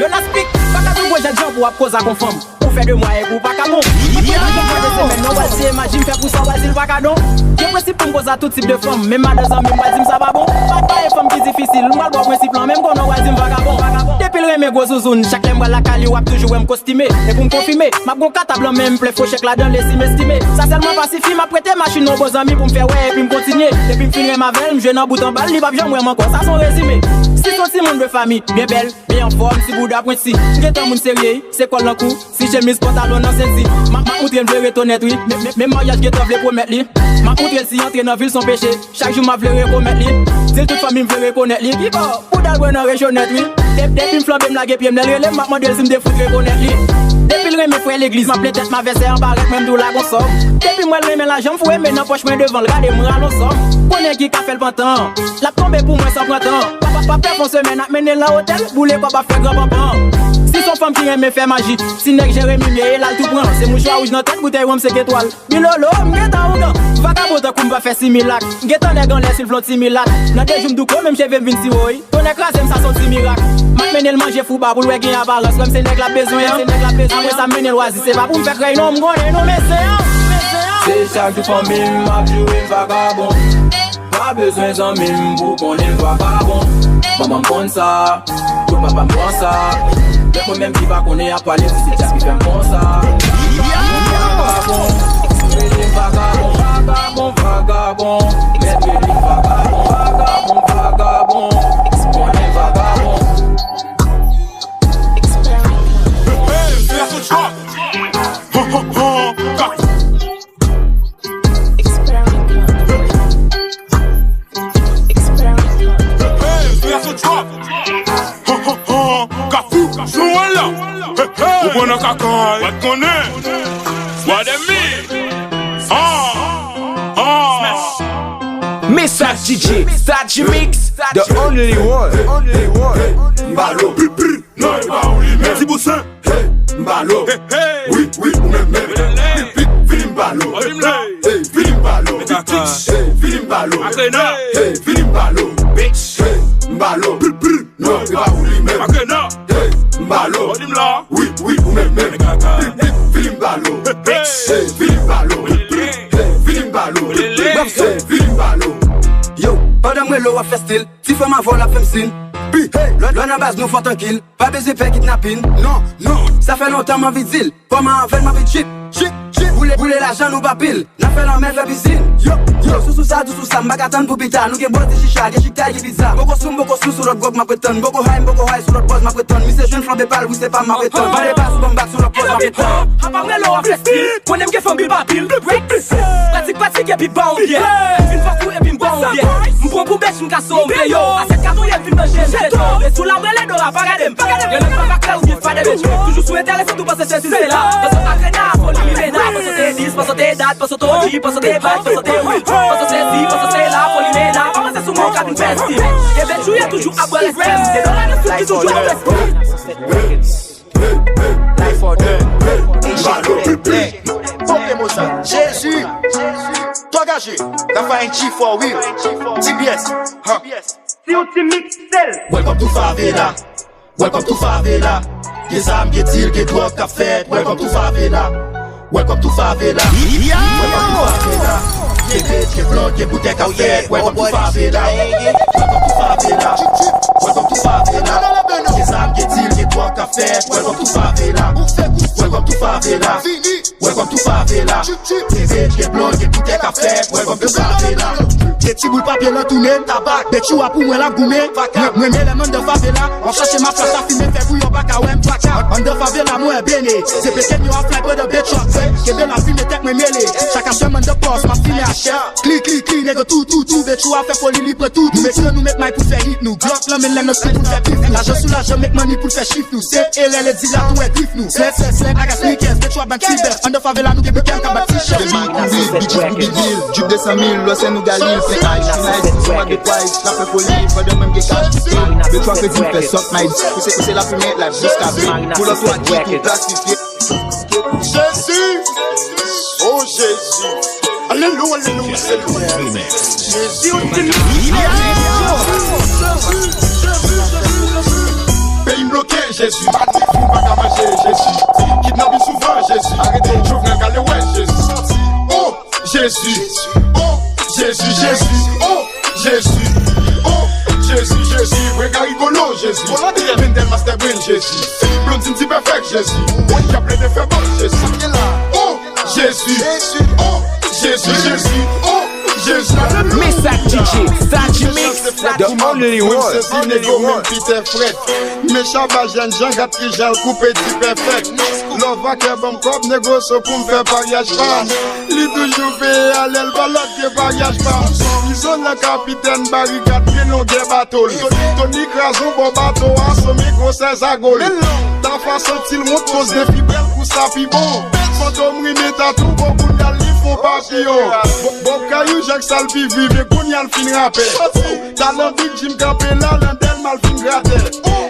Yo, Laspik, pa ka tou gwo jèt jan pou w ap koze ak yon fanm. Ou fè de mwa epi w pa ka bon. Li pran yon jan de semèn, non, w al siye maji m fè pou sa, w al di l pa ka don. Gen prensip pou m koze a tout tip de fanm, menm madan zanmi m pral di m sa pa bon. Pa, pa e fanm ki difisil, m pral ba w prensip lan, menm konnen w pral di m vakabon. Depi l renmen gwo zouzoun, chak lè m pral lakay li, w ap toujou wè m kostime. E pou m konfime, m ap gon katab lan men m, plen fo chèk ladan l, estimestime. Sa sèlman pa sifi, m ap prete machin yon bon zanmi pou m fè wè epi m kontinye. Depi m fin renmen avè l, m jwe nan bout anba l, li p ap janm wè m ankò. Sa se yon rezime. Si se yon timoun de fanmi, byen bèl, byen anfòm, ti bouda pwenti. M gentan moun serye, se kòl nan kou, si chemiz pantalon nan senti. M ap, m ap moutre l vle ret onèt, wi. Men, men, men maryaj gentan vle pwomèt li. M ap moutre l si antre nan vil se yon peche. Chak jou m ap vle rekonèt li. Di l tout fanmi m vle rekonèt li. Kibò, bouda l bwen nan rejyonèt, wi. De-, depi m flanbe m lage pye m, lè l rele m, m ap mande l si m te fout rekonèt li. Depi l Renmen frè legliz, m ap plen tèt m avè sè an barèt, mwen m di w la gon sòm. Depi m wè l renmen lajan, m foure men nan pòch mwen devan l, gade m rale on sòm. Konnen ki ka fè l pantan, l ap tonbe pou mwen san pran tan. Pa, pa, pa pè fon semèn ap mennen l nan otèl, boule kòb ap fè gran panpan. Si s on fanm ki renmen fè maji, ti nèg Jeremi m ye, e l al tou pran. Se mouchwa wouj nan tèt, boutèy wonm sek etwal. Bilolo, m gentan ougan. Vagabon tankou m pa fè similak. M gentan nèg anlè si l vle on ti milat. Nan de jou m douko, menm cheve m vin siwo, wi. Tonnè kraze m, sa s on ti mirak. M ap mennen l manje fouba pou l wè gen aparans. Wè m se nèg l ap bezwen an. Se nèg l ap bezwen. Apre sa, m mennen l wazi. Se pa pou m fè krèy non, m konnen non, men se an. Se chak jou fanmi m ap joure m vagabon. Pa bezwen zanmi m pou konnen m vagabon. Manman m konn sa, tout papa m konn sa. Lè mwen menm ki pa konnen ap pale, si se djab ki fè m konsa. Vagabon, rele m vagabon, vagabon, vagabon. Mèt rele m vagabon, vagabon, vagabon. Konnen vagabon. Kafou, sou la. Ou bon nan kakay, pa t konnen. What a me. Ah, ah. Mesaj D J, Star G Mix, the only one. Mbalo, pri, pri. Non, e pa ou li menm. Ti bousen. Hey, Mbalo. Hey, hey. Wi, wi, ou menm, menm. Hey, hey. Vini Mbalo. Hey, vini Mbalo. Hey, vini Mbalo. Hey, vini Mbalo. Hey, Mbalo. Pri, pri. Non, e pa ou li menm. Hey, Mbalo. Wi, wi, ou menm, menm. Hey, vini Mbalo. Hey, vini Mbalo. Hey, vini Mbalo. Hey, vini Mbalo. Yo, pandan m rele w ap fè stil. Ti fanm avè w l ap fè m sin. Pi, hey, lè, lè nan baz nou fò trankil. Pa bezwen pè kidnapin. Non, non. Sa fè lontan m anvi di l. Kòman avè l m anvi chip. Chip, chip. Boule, boule lajan nou pa pil. N ap fè lanmè fè pizin. Yo, yo, sou, sou sa, dou sou sa. M pa ka tann pou pita. Nou gen bòs de chicha, gen chita, gen pizza. Boko sou m, boko sou, sou lòt gwòg m ap retann. Boko hay, m boko hay, sou lòt bòs m ap retann. Misye jwenn flanbe pa l, wi se pa m ap retann. Bande pa sou banm bak, sou lòt bòs m ap retann. Apa m rele w ap fè stil. Konnen m gen fanmi pa pil. Pratik, pratik, epi ba w byè. M fin fòk ou, epi m ba w byè. M pran pou bèch, m kase w, m peye w. Asyèt katon ye, m fin manje, m jete w. E sou la m rele Dora, pa gade m. Gen lòt pa ka klè oubyen fade bèch. Toujou sou enterese, tou panse se stil se la. Panse w akrena, foli limena. Panse w te dis, panse w te dat, panse w te oji, panse w te bat, panse w te win. Panse w sezi, panse w se la, foli mena. Pa panse sou mwen w ka vin fè estim. Gen bèch ou ye toujou ap bwè respè m. Se Dora nan stil ki toujou ap estim. Life or death. H P. Poke mo sa. Jezi. To angaje. Rafa N G for real. T B S. Huh. Si ou ti mix sel. Welcome to favela. Welcome to favela. Gen zam, gen dil, gen dwòg k ap fèt. Welcome to favela. Welcome to favela. Welcome to favela. Gen bèt, gen blòd, gen boutèy k ap fèt. Welcome to favela. Welcome to favela. Welcome to favela. Gen zam, gen dil, gen dwòg k ap fèt. Welcome to favela. Welcome to favela. Welcome to favela. Gen bèt, gen blòd, gen boutèy k ap fèt. Welcome to favela. Gen ti boul papye nan tounen, tabak. Bèt chou a pou mwen l ap goumen. Mwen, mwen, men lè m anndan favela. W ap chache mafya sa fimen, fè bouyon pa ka wè m. Anndan favela, mwen bene. Se pekenyo ap fly pandan bèt yo ap fè. Kenbe la fimen, tèt mwen mele. Chak aswè m anndan pòs, m ap fimen a chèf. Kli, kli, kli, nèg tou, tou, tou. Bèt chou a fè foli, li pran tou, tou. Bèt chou nou met may pou fè hit nou. Glock nan men l, lè n ap fè pou fè pif. Lajan sou lajan, make money pou fè chif nou. Se erè lè di la tou wè grif nou. Slèp, slèp, slèp, I got sneakers, bèt chou a ban ti bèf. Anndan favela, nou gen bikèn, ka bat ti chèf. Big booby, big big deal. Drip de san mil, lòsè nou Galil. Plen ice, nice, sou mwa de pway. N ap fè foli, pandan mwen m gen kach. Bèt chou a kredi m fè sòt, may. Pouse, pouse la fimen, la jiska bri. Pou lòt ou a ki tou plastifye. Jezi! Oh Jezi! Alelouya, alelouya, alelouya! Jezi, ou te Peyi m bloke, Jezi! Moun pa ka manje, Jezi! Kidnapin souvan, Jezi! Arete, Jovenel ka ale wè, Jezi! Oh! Jezi, oh, Jezi, Jezi, oh, Jezi, oh, Jezi, Jezi, mwen ka rigolo, Jezi. Mendel Master Brain, Jezi. Blondine ti pèfèk, Jezi. Mwen k ap plede fè bòs, Jezi. Oh, Jezi, oh, Jezi, Jezi, oh, Jezi. Mesaj D J, Star G Mix, the only one. Sezi nego menm Peter Fred. Men Shabba jèn jan, gad kijan l koupe ti pèfèk. Love a kè ban m kòb, nego so pou m fè paryaj pa m. Li toujou peye a lè l pa lòt ke paryaj pa m. Izo nan kapitèn Barikad, pi longè bato l. Tony kraze yon bò bato a, some gwosè zago l. Pafwa santi l wont koz defi bèl kou sa pi bon. Fantom rimen tatou, bon kounye a li fon papiyon. Bon, bon kayou, jak sa l pi viv, men kounye a l fin rapè. Talan Big Jim kanpe la, landèl mal fin gratè.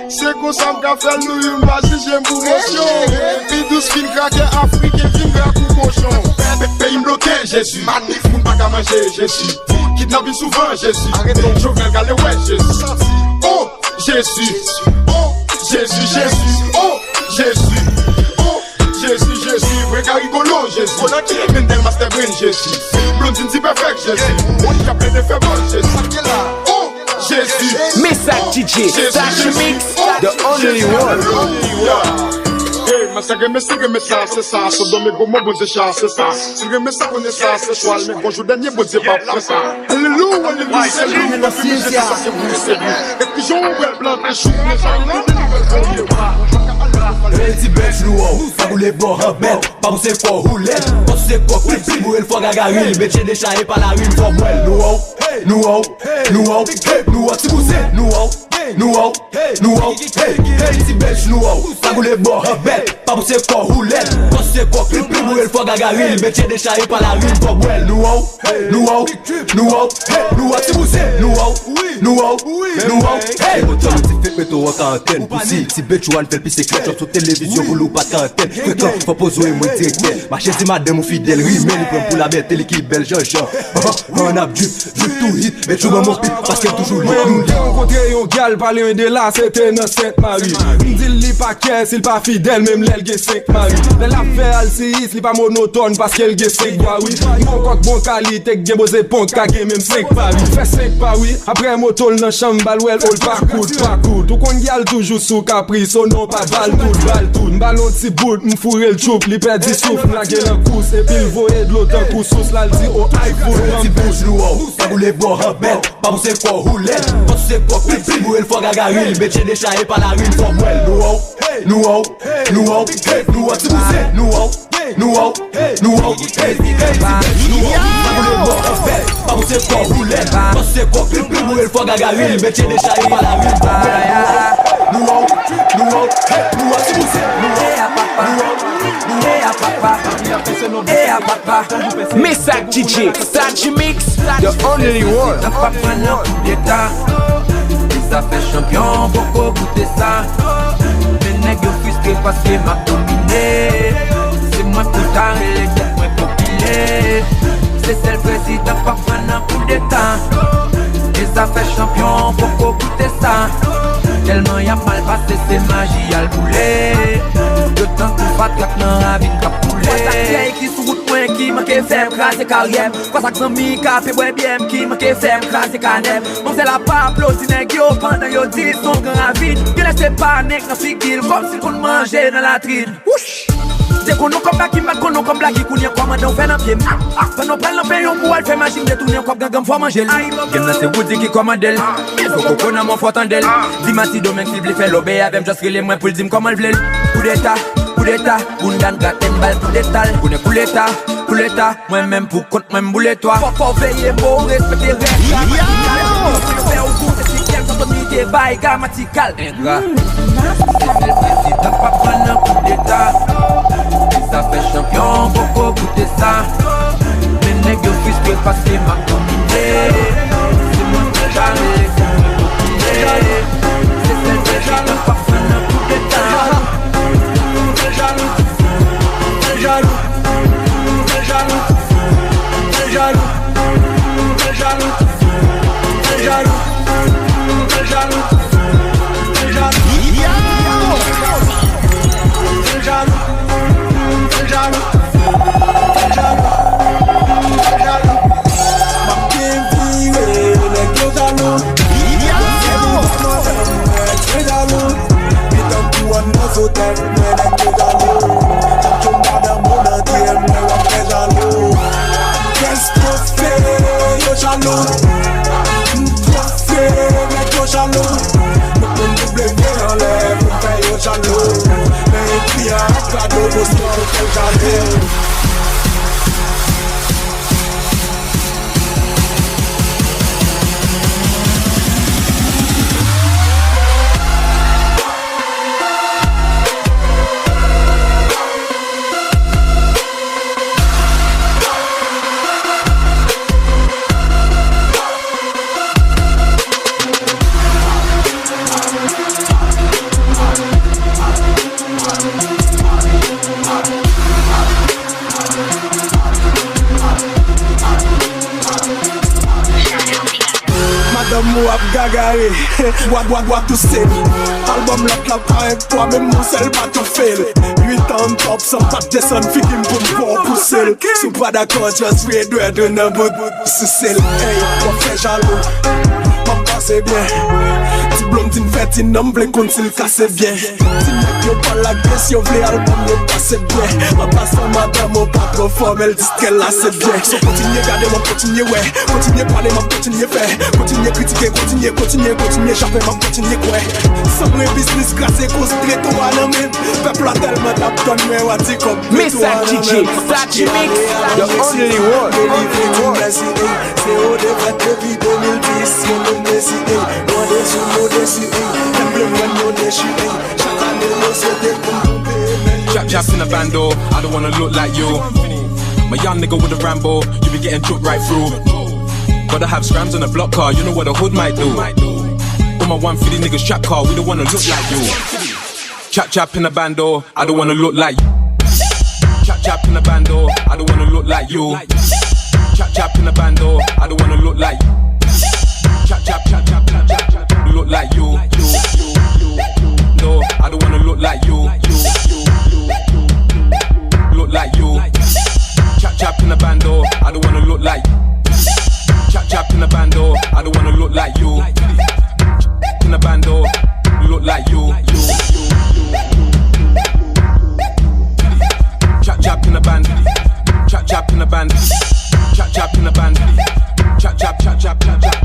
Se konsa m ka fè l, nou youn pa jije m pou mosyon. Pi dous fin krakè, afriken vin gra kou kochon. Pe-, peyi m bloke, Jezi. Manif, moun pa ka manje, Jezi. Kidnapin souvan, Jezi. Jovenel gale wè, Jezi. Oh, Jezi. Oh, Jezi, Jezi. Oh, Jezi. Oh, Jezi, Jezi. Vre ka rigolo, Jezi. Mendel Master Brain, Jezi. Blondine ti pèfèk, Jezi. Moun k ap plede fè bòz, Jezi. Oh, Jezi. Mesaj D J, Sachi Mix, the only one. Hey, mwen se renmen, si renmen sa, se sa. Sodòm e Gomò, Bondye chase sa. Si renmen sa, konnen sa, se chwa l. Men gon jou dènye, Bondye p ap fè sa. Alelouya, alelouya, se li. Mwen renmen Jezi, sa se pou li, se li. Epi jan w wè l plante chou, men sa li di, li fè l premye pa. Bèl ti bèl nou, sa boule bò, han, bèl. Pa pouse kò w lèd, paske kò pli pli boure l fò gagaril, metye dechaye pa larim fò bwèl. Nou wè w, nou wè w, nou wè w, nou wè w, ti bouzen, nou wè w, nou wè w, nou wè w, hey, hey, ti bèch, nou wè w, sa boule bò, han, bèl. Pa pouse kò w lèd, paske kò pli pli boure l fò gagaril, metye dechaye pa larim fò bwèl. Nou wè w, nou wè w, nou wè w, hey, nou wè w, ti bouzen, nou wè w, nou wè w, nou wè w, hey. Ti fèk meto an karantèn, pousi, ti bèch ou an fè l pise klèch, sou televizyon, boul ou pa t karantèn. Frekan, fò poze w e mwen direktè. Mache di madanm ou fidèl, ri, men li pran m pou labète, li ki bèl jan jan. An ap drip, drip tou hit, men tjou ban m on pit, paske l toujou lit. Mwen te rankontre yon gyal, pale mwen de la, se te nan Sent Mari. M di l li pa kè, si l pa fidèl, menm lè l gen senk mari. Lè l ap fè alsiyis, li pa monotòn, paske l gen senk bwa, wi. Bon kòk, bon kalite, k gen boze ponk, ka gen menm senk pari. Fè senk pari, apre moto l nan chanm, ba l wè l, o l pa kout, pa kout. Ou konn gyal toujou sou kapris, o non, pa ba l tout, ba l tout. M ba l on ti bout, m foure l tchoup, li pèdi souf, m lage l an kous, epi l voye dlo tankou sous, la l di, o ay fout, ban m bout. Ti bèch nou wè w, sa boule bò, han, bèl. Pa pouse kò w lèd, paske kò pli pli boure l fò gagaril, metye dechaye pa larim fò bwèl. Nou wè w, nou wè w, nou wè w, hey, nou wè w, ti bouzen, nou wè w, nou wè w, nou wè w, hey, hey, ti bèch, nou wè w, sa boule bò, an fèt. Pa pouse kò w lèd, paske kò pli pli boure l fò gagaril, metye dechaye pa larim fò bwèl. Nou wè w, nou wè w, hey, nou wè w, ti bouzen, nou wè w, nou wè w, nou wè w. Mesaj D J, Sachi Mix, the only one. Nan pa pran nan koudeta. Dezafè chanpyon, poko goute sa. Men nèg yo fristre paske m ap domine. Se mwen pou ta rele tèt mwen popile. Se sèl prezidan pa pran nan koudeta. Dezafè chanpyon, poko goute sa. Tèlman y ap mal pase, se maji y al boule. Yo tankou fatra k nan ravin k ap koule. Ki sou wout mwen ki manke fè m kraze karyè m. Kwa sa k zanmi k ape bwè byè m ki manke fè m kraze kanè m. Manzè la pa aplodi nèg yo pandan yo di l se yon gran ravin. Genlè se pa nèg nan figi l kòmsi l konn manje nan latrin. Wouch! Te konn yon kòb Baki, m pa t konn yon kòb Blaki, kounye a kòmandan w fè nan pye m. Pandan w pral nan penyon pou w al fè maji, m detounen yon kòb gangan m fò manje l. Game nan se Woody ki kòmande l. Poko nan mwen fò tande l. Di Mati Domeng si l vle fè lòbèy avè m, just rele mwen pou l di m kòman l vle l. Koudeta, koudeta, bounda n grate n ba l koudeta l. Konnen kouleta, kouleta, mwen menm pou kont mwen m boule twa. Fò, fò w veye mo w, respekte règ la. Yo fè w goute si kèl sa Tony te bay Gamatikal. Engra. Se sèl prezidan pa pran nan koudeta. Dezafè chanpyon, poko goute sa. Men nèg yo fristre paske m ap domine. Se mwen ki jale, se mwen ki domine. Se sèl prezidan k ap fè nan koudeta. Se jalou, se jalou, se jalou, se jalou, se jalou, se jalou, se jalou, se jalou. Se jalou, se jalou, se jalou. Ou ap gagare, w a, w a, w a touse. Albòm lòt la pa enpwa, menm yon sèl pa toufe l. Uit an top, san pa t desann figi m pou m pran pouse l. Si w pa dakò, just voye dwèt ou nan bout, souse l. Ey, w ap fè jalou, m ap pase byen. Ti blonde di m fè ti non, m vle konn si l kase byen. Ti nèg yo pa lage, si yo vle albòm yo pase byen. An pasan, madanm ou pa twò fò, men l di kè l la se byen. So kontinye gade, m ap kontinye wè. Kontinye pale, m ap kontinye fè. Kontinye kritike, kontinye, kontinye, kontinye chape, m ap kontinye kwè. Sanble biznis krase koz treto a nan men m. Pèp la tèlman t ap tann mwen, w a di kòb treto a nan men m. Message D J, Sachi Mix, the only one. Delivre ti mèsi, ey. Se yo de fèt depi de mil dis, yo konn desi, ey. Mande sou yo desi, ey. Lè m vle mwen yo dechi, ey. Chak ane yo se de kou m tonbe, men yo Chap chap in a bando, I don't wanna look like you. My young nigga with a Rambo, you be getting chopped right through. Gotta have scrams on the block car, you know what a hood might do. All my one fifty niggas trap car, we don't wanna look like you. Chap chap in a bando, I don't wanna look like you. Chap chap in a bando, I don't wanna look like you. Chap chap in a bando, I don't wanna look like you. Chap chap chap chap chap chap chap look like you. You, you, you, you. No, I don't wanna look like you. You, you, you, you, you, you. Look like you. Chap chap in a bando, I don't wanna look like. Chap chap in a bando, I don't wanna look like you. In a bando, look like you. Chap chap in a band, chap chap in a band, chap chap in a band, chap chap chap chap chap chap.